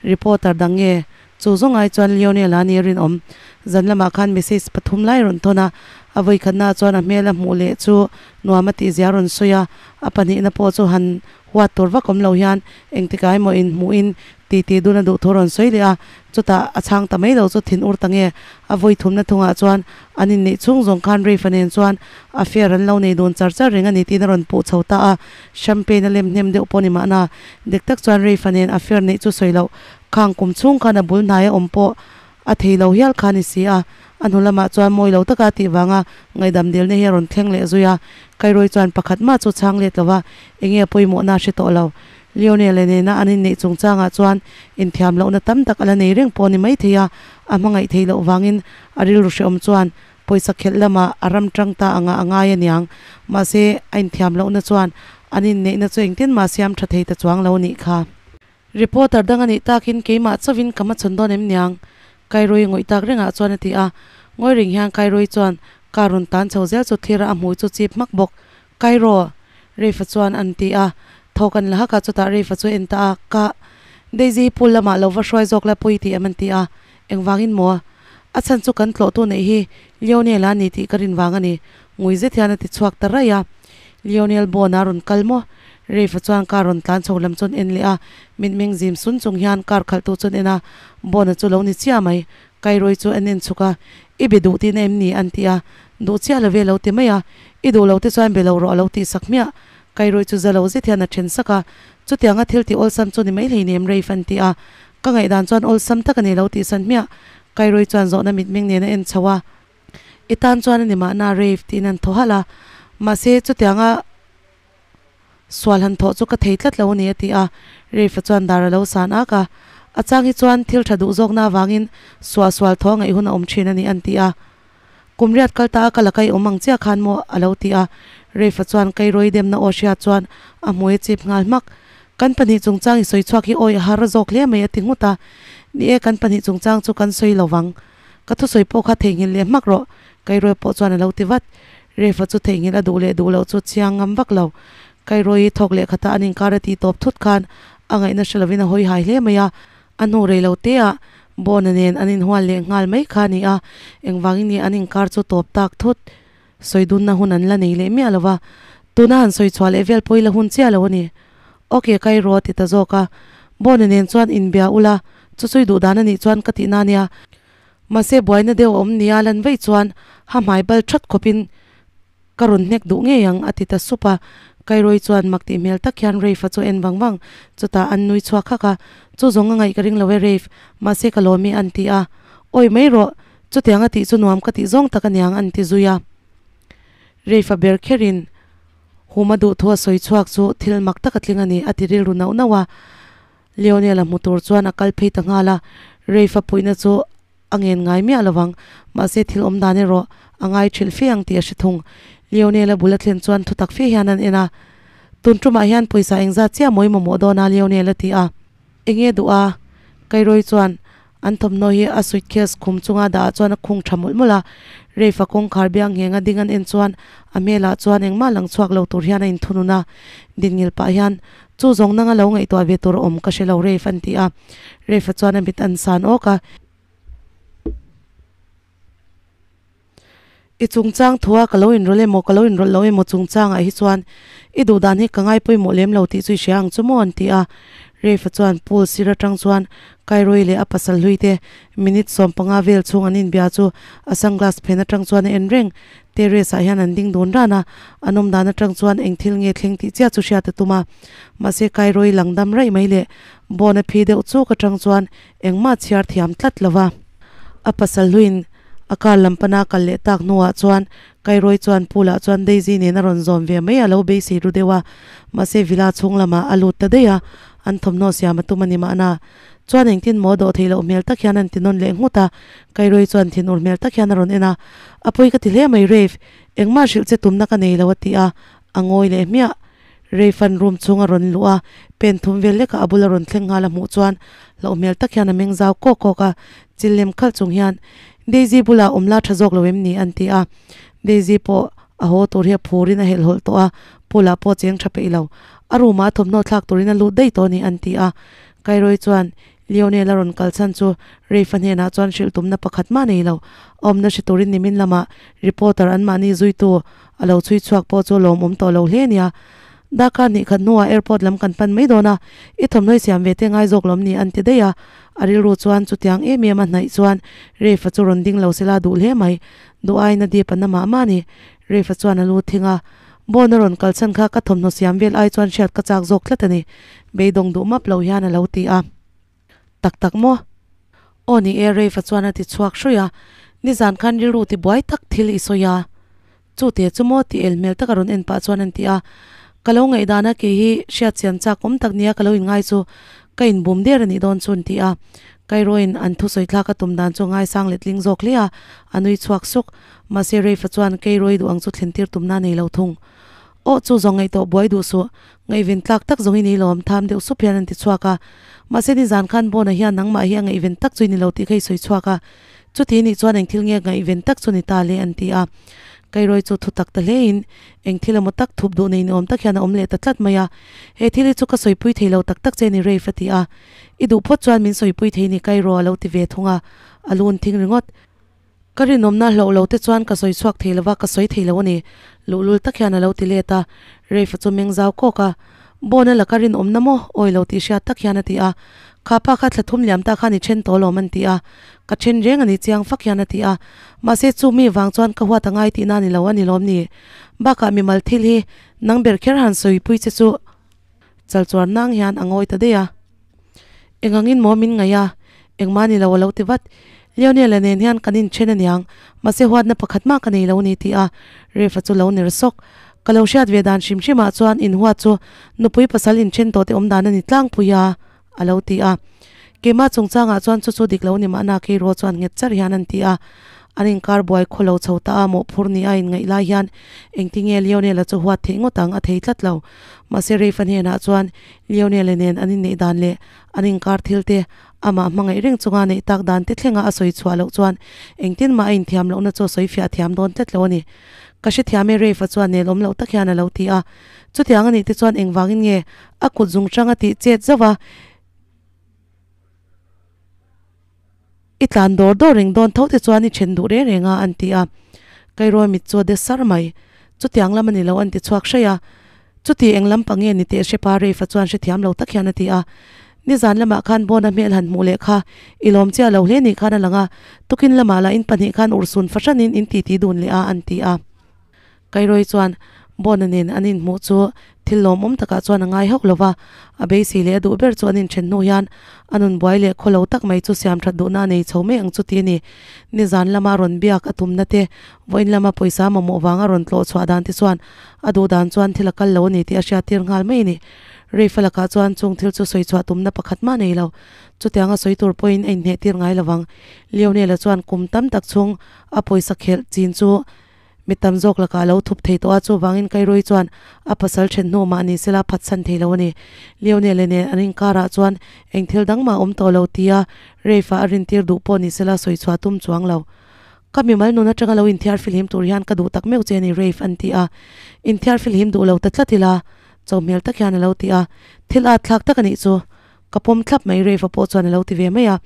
Speaker 1: Reporter dang nge Chu zawng ai chuan Leonel a ni rinawm. Zan lamah khan message pathum lai rawn thawn a, a vawikhatna chuan a hmel a hmuh leh chu nuam a tih zia rawn sawi a, a pahnihna pawh chu han huat tur vak awm lo hian engtikah emaw inhmuhin titi dun a duh thu rawn sawi leh a, chutah a chhang ta mai lo chu thin ur ta nge. A vawithumna thungah chuan an inneih chhung zawng khan Rafe-a nen chuan affair an lo nei dun char char reng a ni tiin a rawn puh chho ta a, champagne a lem hnem deuh pawh ni mahna dik tak chuan Rafe-a nen affair neih chu sawi loh Khang kum chhung khan a bul hnai a awm pawh a thei lo hial kha a ni si a, a hnu lamah chuan mawi lo taka a tih vanga ngaihdam dilna hi a rawn thleng leh zui a, Kairoi chuan pakhat mah chu chhang let lo va, enge a pawimawhna a hre tawh lo. Leonel-a nena an inneih chungchangah chuan inthiam lohna tam tak a la nei reng pawh a ni maithei a, a hmangaih theih loh vangin a rilru hrehawm chuan pawisa khelh lamah a ram tang ta anga a ngai aniang. Mahse, a inthiam lohna chuan an inneihna chu engtin mah siam tha thei ta chuang lo nih kha. Reporter dang a nih takin keimah chauhin ka hmachhawn dawn em niang? Kairoi ngawih tak rengah chuan a ti a. Ngawi reng hian Kairoi chuan car rawn tan chho zel chu thlir a a hmui chu chip hmak bawk. Kairo! Reifa chuan an ti a. Thaw kan la hak a, chutah Reifa chu a en ta a, Ka. Daisy hi pool lamah lo va hruai zawk la pawi tih em an ti a. Engvangin maw? A chhan chu kan tlawhtu neih hi Leonel a ni tih ka rin vang a ni, ngui zet hian a ti chhuak ta raih a. Leonel Bond a rawn kal maw? Reifa chuan car rawn tlan chho lam chuan en leh a, mitmeng zim sun chung hian car khalhtu chuan en a, Bond-a chu lo ni chiah mai. Kairoi chu an en chhuk a, I be duh tihna em ni? an ti a, Duh chiah lo ve lo ti mai a, I duh lo te chuan be lo rawh a lo tih sak hmiah. Kairoi chu za lo zet hian a then sak a, Chutianga thil tih awlsam chu ni mai hleinem Rafe an ti a, Ka ngaihdan chuan awlsam tak a ni lo tih san hmiah. Kairoi chuan zawhna mitmeng nen a en chho a, I tan chuan a ni mahna Rafe tiin an thaw halh a, Mahse chutianga Sual han thawh chu ka thei tlat lo a ni a ti a, Reifa chuan dar a lo san ak a. A chang hi chuan thil tha duh zawkna avangin suah sual thaw ngaih hun a awm thin a ni an ti a. Kum riat kal ta a ka la kai awm ang chiah khan maw a lo ti a. Reifa chuan Kairoi demna aw hria chuan a hmui a chip nghal hmak. Kan pahnih chungchang i sawi chhuak hi awi a har zawk hle mai a ti nghut a. Ni e kan pahnih chungchang chu kan sawi lo vang. Ka thusawi pawh kha theihnghilh leh hmak rawh, Kairoi pawh chuan a lo ti vat. Refa chu theihnghilh a duh leh duh loh chu chiang ngam vak lo. Kairoi thawk leh khata an inkar a tih tawp thut khan a ngaihna hre lovin a hawi hai hle mai a. A hnu rei lo te ah Bona nen an inhual leh nghal mai kha a ni a, engvangin nge an inkar chu tawp tak thut sawi dunna hun an la nei leh miah lo va, tuna han sawi chhuah leh vel pawh i la hun chiah lo a ni. Ok, Kairo a ti ta zawk a. Bona nen chuan inbia ula, chu chui duh dan a nih chuan ka tihna a nia. Mahse buaina deuh a awm nia lan vei chuan ha hmai bal that khawpin ka rawn hnek duh ngei ang a ti ta sup a. Kairoi chuan mak tih hmel tak hian Rafe-a chu en vang vang. Chutah an nui chhuak hak a, Chu zawng a ngaih ka ring lo e Rafe, mahse ka lawm i an ti a. Awi mai rawh, chutiang a tih chu nuam ka tih zawng tak aniang an ti zui a. Rafe-a ber kherin Huma duhthu a sawi chhuak chu thil mak tak a tling a ni a ti rilru nauh nauh a. Leonel-a hmu tur chuan a kal phei ta nghal a, Rafe-a puihna chu a ngen ngai miah lo vang, mahse thil awm dan erawh a ngai ṭhilh fe ang tih a hre thung. Leonel-a bul a thlen chuan thutak fe hian an en a, Tun ṭumah hian pawisa engzat chiah maw i mamawh dawn a? Leonel a ti a. Enge duh a? Kairoi chuan an thawmhnaw hi a suitcase khum chunga dah ah chuan a khung tha mawlh mawlh a. Rafe-a kawngkhar biang ngheng a ding an en chuan a hmelah chuan engmah lang chhuak lo tur hian a inthunun a. Dinngil pah hian Chu zawng nanga lo ngaihtuah ve tur awm ka hre lo Rafe an ti a. Rafe-a chuan a mit an san awk a. I chungchang thua ka lo inrawlh emaw ka lo inrawlh lo emaw chungchangah hi chuan i duh dan hi ka ngai pawimawh lem lo tih chu i hria ang chu maw an ti a. Rafe-a chuan pool sir atang chuan Kairoi leh a pasal hlui te minute 15 vel chhung an inbia chu a sunglass phen atang chuan a en reng. Terrace ah hian an ding dun ran a, an awm dan atang chuan eng thil nge thleng tih chiah chu hriat a tum a. Mahse Kairoi lang dam raih mai leh bone a phi deuh chuk atang chuan engmah chhiar thiam tlat lo va. A pasal hluin a car lam pana kal leh tak hnuah chuan Kairoi chuan pool ah chuan Daisy nen a rawn zawm ve mai a lo beisei ru deuh a, mahse villa chhung lamah a lut ta daih a, an thawmhnaw siam a tum a ni mahna. Chuan engtin maw dawh theih loh hmel tak hian an ti nawn leh nghut a, Kairoi chuan thinur hmel tak hian a rawn en a, A pawi ka ti hle mai Rafe, engmah hrilh che tumna ka nei lo a ti a, a ngawi leh hmiah. Rafe an room chhung a rawn luh a, pen thum vel lekah a bula rawn thleng nghal a hmuh chuan hlauh hmel tak hian a meng zau kawk kawk a, chil lem khalh chung hian, Daisy bulah awm la tha zawk lo em ni? an ti a. Daisy pawh a haw tur hi a phurin a helh hawlh tawh a, pool ah pawh cheng tha peih lo. A room ah a thawmhnaw thlak turin a lut daih tawh a ni an ti a. Kairoi chuan Leonel a rawn kal chhan chu Rafe-a hnenah chuan hrilh tumna pakhat mah nei lo. A awmna hre turin nimin lamah reporter anmahni zuitu a lo chhui chhuak pawh chu lawmawm tawh lo hle nia. Darkar hnih khat hnuah airport lam kan pan mai dawn a, i thawmhnaw i siam ve te ngai zawk lawm ni an ti daih a. A rilru chuan chutiang em em a hnaih chuan Rafe-a chu rawn ding lo sela duh hle mai. Duh aiin a dip a na mah mah a ni. Rafe-a chuan a lu thing a, Bone a rawn kal chhan kha ka thawmhnaw siam vel ai chuan hriat ka chak zawk tlat a ni. Beidawng duh map lo hian a lo ti a. Tak tak maw? Aw ni e Rafe-a chuan a ti chhuak hruih a, Nizan khan rilru ti buai tak thil i sawi a. Chu te chu maw tih el hmel taka rawn en pah chuan an ti a. Ka lo ngaihdana kei hi hriat chian chak awm tak nia ka lo inngai chu ka inbum der a nih dawn chu an ti a. Kairoin an thusawi thlak a tum dan chu ngaisang letling zawk hle a, a nui chhuak suk. Mahse Reifa chuan Keiroi duh ang chu thlen tir tumna a nei lo thung. Aw chu zawng ngaihtuah buai duh suh, ngaihven tlak tak zawng i ni lawm, tham deuh sup hian an ti chhuak a. Mahse nizan khan Bona hian nangmah hi a ngaihven tak chu i ni lo tih kha i sawi chhuak a. Chuti nih chuan eng thil nge ngaihven tak chu ni ta le an ti a. Kairoi chu thu tak ta hle in eng thil emaw tak thup duh nei ni awm tak hian a awm leh ta tlat mai a. He thil hi chu ka sawipui thei lo tak tak che ni Rafe a ti a. I duh phawt chuan min sawipui thei ni Kairo a lo ti ve thung a. A lun thing ringawt. Ka rinawmna hlauh lo te chuan ka sawi chhuak thei lova ka sawi thei lo a ni. Luhlul tak hian a lo ti let a. Rafe chu meng zau kawk a. Bona laka rinawmna maw? Awi lo tih hriat tak hian a ti a. Kha pa kha thla thum liam ta khan i then tawh lawm an ti a. Ka then reng a ni chiang fak hian a ti a. Mahse chu mi vang chuan ka huat a ngai tihna a ni lo a ni lawm ni. Bakah mimal thil hi nang ber kher han sawipui che chu chal chuar nang hian a ngawi ta daih a. Engangin maw min ngaih a? Engmah ni lo a lo ti vat. Leonel-a nen hian kan inthen aniang, mahse huatna pakhat mah ka nei lo ni ti a Refa chu lo ner sawk. Ka lo hriat ve dan hrim hrimah chuan inhuat chu nupui pasal inthen tawh te awm dan a ni tlangpui a, a lo ti a. Keimah chungchangah chuan chu chu dik lo ni mahna Keiraw chuan nghet char hian an ti a. An inkar buai khaw lo chho ta a, mawhphur ni a inngaih lai hian engtinge Leonel-a chu huat theih ngawt ang a thei tlat lo. Mahse Refa hnenah chuan Leonel-a nen an inneih dan leh an inkar thil te amah hmangaih reng chunga neih tak dan te thlenga a sawi chhuah loh chuan engtin mah a inthiam lohna chu a sawi fiah thiam dawn tlat lo a ni. Ka hrethiam e Rafe-a chuan nelawm loh tak hian a lo ti a. Chutiang a nih te chuan engvangin nge a kut zung hrang a tih chet zauh a, I tlan dawr dawr reng dawn tho te chuan i then duh reng reng a an ti a. Kairawi mit chu a de sar mai. Chutiang lam a ni lo an ti chhuak hraih a. Chuti eng lam pang nge ni teh hrepa Rafe-a chuan hrethiam lo tak hian a ti a. Nizan lamah khan Bona hmel han hmuh leh kha i lawm chiah lo hle nih khan a lang a, tukin lamah lah in pahnih khan urhsun fahranin in titi dun leh a an ti a. Kairoi chuan Bona nen an inhmuh chu thil lawmawm takah chuan a ngai hauh lo va, a beisei leh a duh ber chu an inthen hnu hian a nun buai leh khaw lo tak mai chu siam that duhna a nei chho mai ang chu ti a ni. Nizan lama rawn biak a tumna te, vawiin lama pawisa mamawh vanga rawn tlawh chhuah dan te chuan a duh dan chuan thil a kal lo a ni tih a hriattir nghal mai a ni. Reifa lakah chuan chung thil chu sawi chhuah tumna pakhat mah nei lo. Chutianga sawi tur pawhin a inhnehtir ngai lo vang. Leonel-a chuan kum tam tak chhung a pawisa khelh chin chu Mi tam zawk lakah a lo thup thei tawh a, chuvangin Kairoi chuan a pasal then hnu mah ni sela phatsan thei lo a ni. Leonel-a nen an inkarah chuan eng thil dang mah a awm tawh lo tia Rafe-a a rintir duh pawh ni sela sawi chhuah tum chuang lo. Ka mimal nun atanga lo inthiar filhim tur hian ka duh tak meuh che a ni Rafe an ti a. Inthiar filhim duh lo ta tlat ila, cho hmel tak hian a lo ti a. Thil at thlak tak a nih chu. Ka pawm thlap mai Rafe-a pawh chuan a lo ti ve mai a.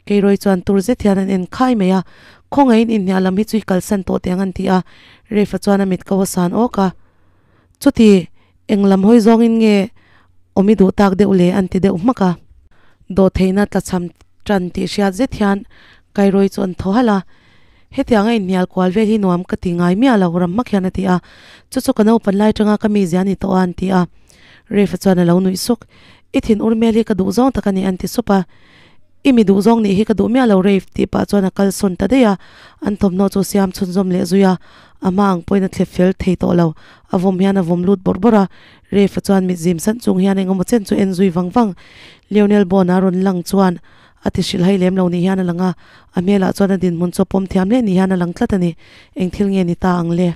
Speaker 1: Keiroi chuan tur zet hian an en khai mai a. Khawngaihin inhniah lam hi chu i kalsan tawh teh ang an ti a. Rafe-a chuan a mit ko a san awk a. Chuti, eng lam hawi zawngin nge awm i duh tak deuh le an ti deuh hmak a. Dawhtheihna tlachham tan tih hriat zet hian Kairoi chu an thaw halh a. Hetiang a inhnial kual vel hi nuam ka ti ngai miah lo ram hmak hian a ti a. Chu chu ka naupan lai tanga ka mizia a ni tawh a an ti a. Rafe-a chuan a lo nuih suk. I thin ur hmel hi ka duh zawng tak a ni an ti sup a. I mi duh zawng nih hi ka duh miah lo Rafe tih pah chuan a kal sawn ta daih a. An thawmhnaw chu siam chhunzawm leh zui a. A hma ang pawhin a thlep fel thei tawh lo. A vawm hian a vawm lut bawrh bawrh a. Rafe-a chuan mit zim san chung hian engemaw chen chu en zui vang vang. Lionel Bond-a rawn lang chuan a ti hrilh hai lem lo ni hian a lang a. A hmelah chuan a dinhmun chu a pawm thiam hle ni hian a lang tlat a ni. Eng thil nge ni ta ang le?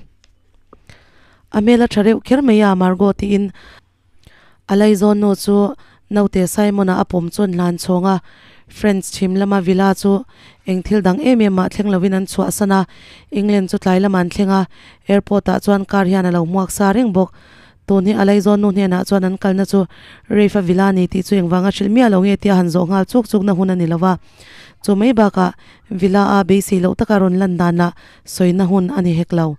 Speaker 1: A hmel a tha reuh kher mai a Margot tiin A laizawn nu chu naute Simon-a a pawm chuan hlan chhawng a, French chhim lama villa chu eng thil dang em em mah thleng lovin an chhuahsan a, England chu tlai lamah an thleng a, airport ah chuan car hian a lo hmuak sa reng bawk. Tun hi a laizawn nu hnenah chuan an kalna chu Rafe-a villa ni tih chu engvanga hrilh miah lo nge tia han zawh nghal chuk chukna hun a ni lo va. Chu mai bakah villa a beisei loh taka rawn lan danah sawina hun a ni hek lo.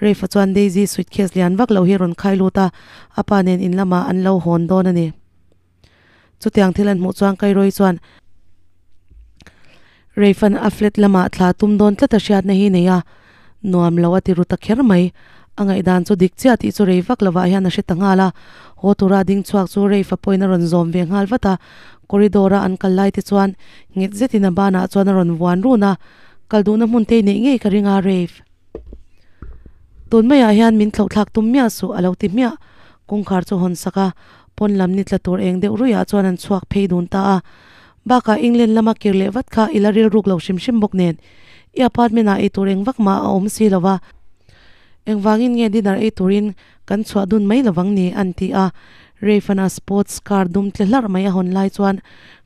Speaker 1: Rafe-a chuan Daisy suitcase lian vak lo hi a rawn khai lut a, a pa nen in lamah an lo hawn dawn a ni. Chutiang thil an hmuh chuan Kairoi chuan Rafe-a'n a flat lamah thla tum dawn tlat a hriatna hi nei a, nuam lo a ti ru ta kher mai. A ngaihdan chu dik chiah tih chu rei vak lovah hian a hre ta nghal a, haw tura ding chhuak chu Rafe-a pawhin a rawn zawm ve nghal vat a, corridor-a an kal lai te chuan nghet zetin a banah chuan a rawn vuan run a, Kal duhna hmun te i neih ngei ka ring a Rafe. Tun maiah hian min thlauhthlak tum miah suh a lo ti hmiah. Kawngkhar chu hawn sak a, pawn lam ni tla tur eng deuh ruihah chuan an chhuak phei dun ta a. Bakah England lama kir leh vat kha i la rilruk lo hrim hrim bawk nen, i apartment ah ei tur eng vak mah a awm si lo va. Engvangin nge dinner ei turin kan chhuah dun mai lovang ni? an ti a. Rafe-a'n a sports car dum tle hlarh mai a hawn lai chuan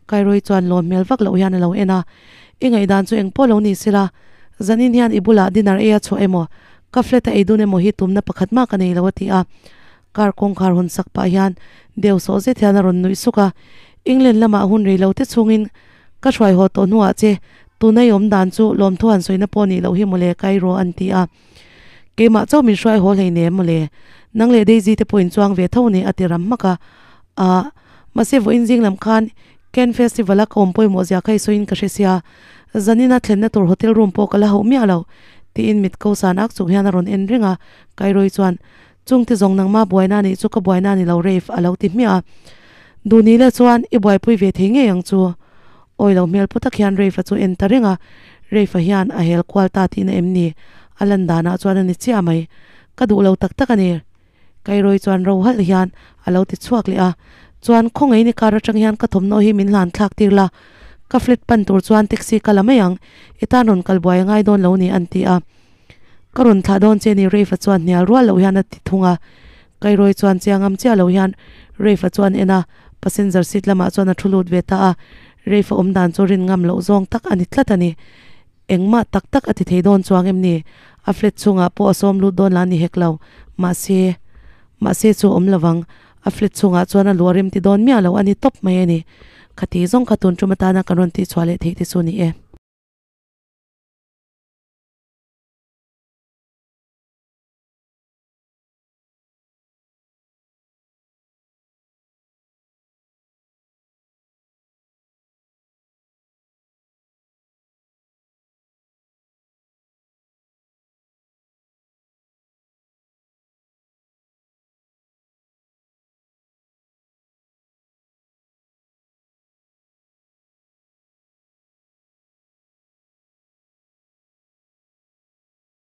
Speaker 1: Kairoi chuan lawm hmel vak loh hian a lo en a. I ngaihdan chu engpawh lo ni sila, zanin hian i bulah dinner ei a chhuah emaw, ka flat a ei dun emaw hi tumna pakhat mah ka nei lo a ti a. Car kawngkhar hawn sak pah hian deu sawh zet hian a rawn nuih suk a, England lamah hun rei lo te chhungin ka hruai haw tawh hnuah che tuna i awm dan chu lawmthu han sawina pawh nih loh hi mawle Cairo an ti a. Keimah chauh min hruai haw hleinem mawle, nang leh Daisy te pawh in chuang ve tho ni a ti ram hmak a. Ahh, mahse vawiin zing lam khan Cannes Festival a ka awm pawimawh zia kha i sawiin ka hre sia, zanina thlenna tur hotel room pawh ka la hauh miah lo tiin mit ko san ak chung hian a rawn en reng a, Kairoi chuan Chung ti zawng nangma buaina anih chu ka buaina a ni lo Rafe a lo ti hmiah a. Dunile chuan i buaipui ve thei ngei ang chu. Awi lo hmel pu tak hian Rafe-a chu en ta reng a, Rafe-a hian a hel kual ta tihna em ni? A lan danah chuan a ni chiah mai. Ka duh lo tak tak a ni. Kairoi chuan ro halh hian a lo ti chhuak leh a. Chuan khawngaih ni kar atang hian ka thawmhnaw hi min hlan thlak tir la. Ka flat pan tur chuan taxi ka la mai ang. I tan rawn kal buai a ngai dawn lo ni an ti a. Ka rawn thlah dawn che ni Rafe-a chuan hnial rual loh hian a ti thung a. Kairoi chuan chiang am chiah lo hian Rafe-a chuan en a, passenger seat lamah chuan a thu lut ve ta a. Rafe-a awm dan chu rin ngam loh zawng tak a ni tlat a ni. Engmah tak tak a ti thei dawn chuang em ni? A flat chhungah pawh a sawm lut dawn lah ni hek lo. Mahse, mahse chu awm lovang. A flat chhungah chuan a luah rem ti dawn miah lo a ni tawp mai a ni. Khati zawng kha tun tum atana kan rawn tihchhuah leh theih te chu ni e.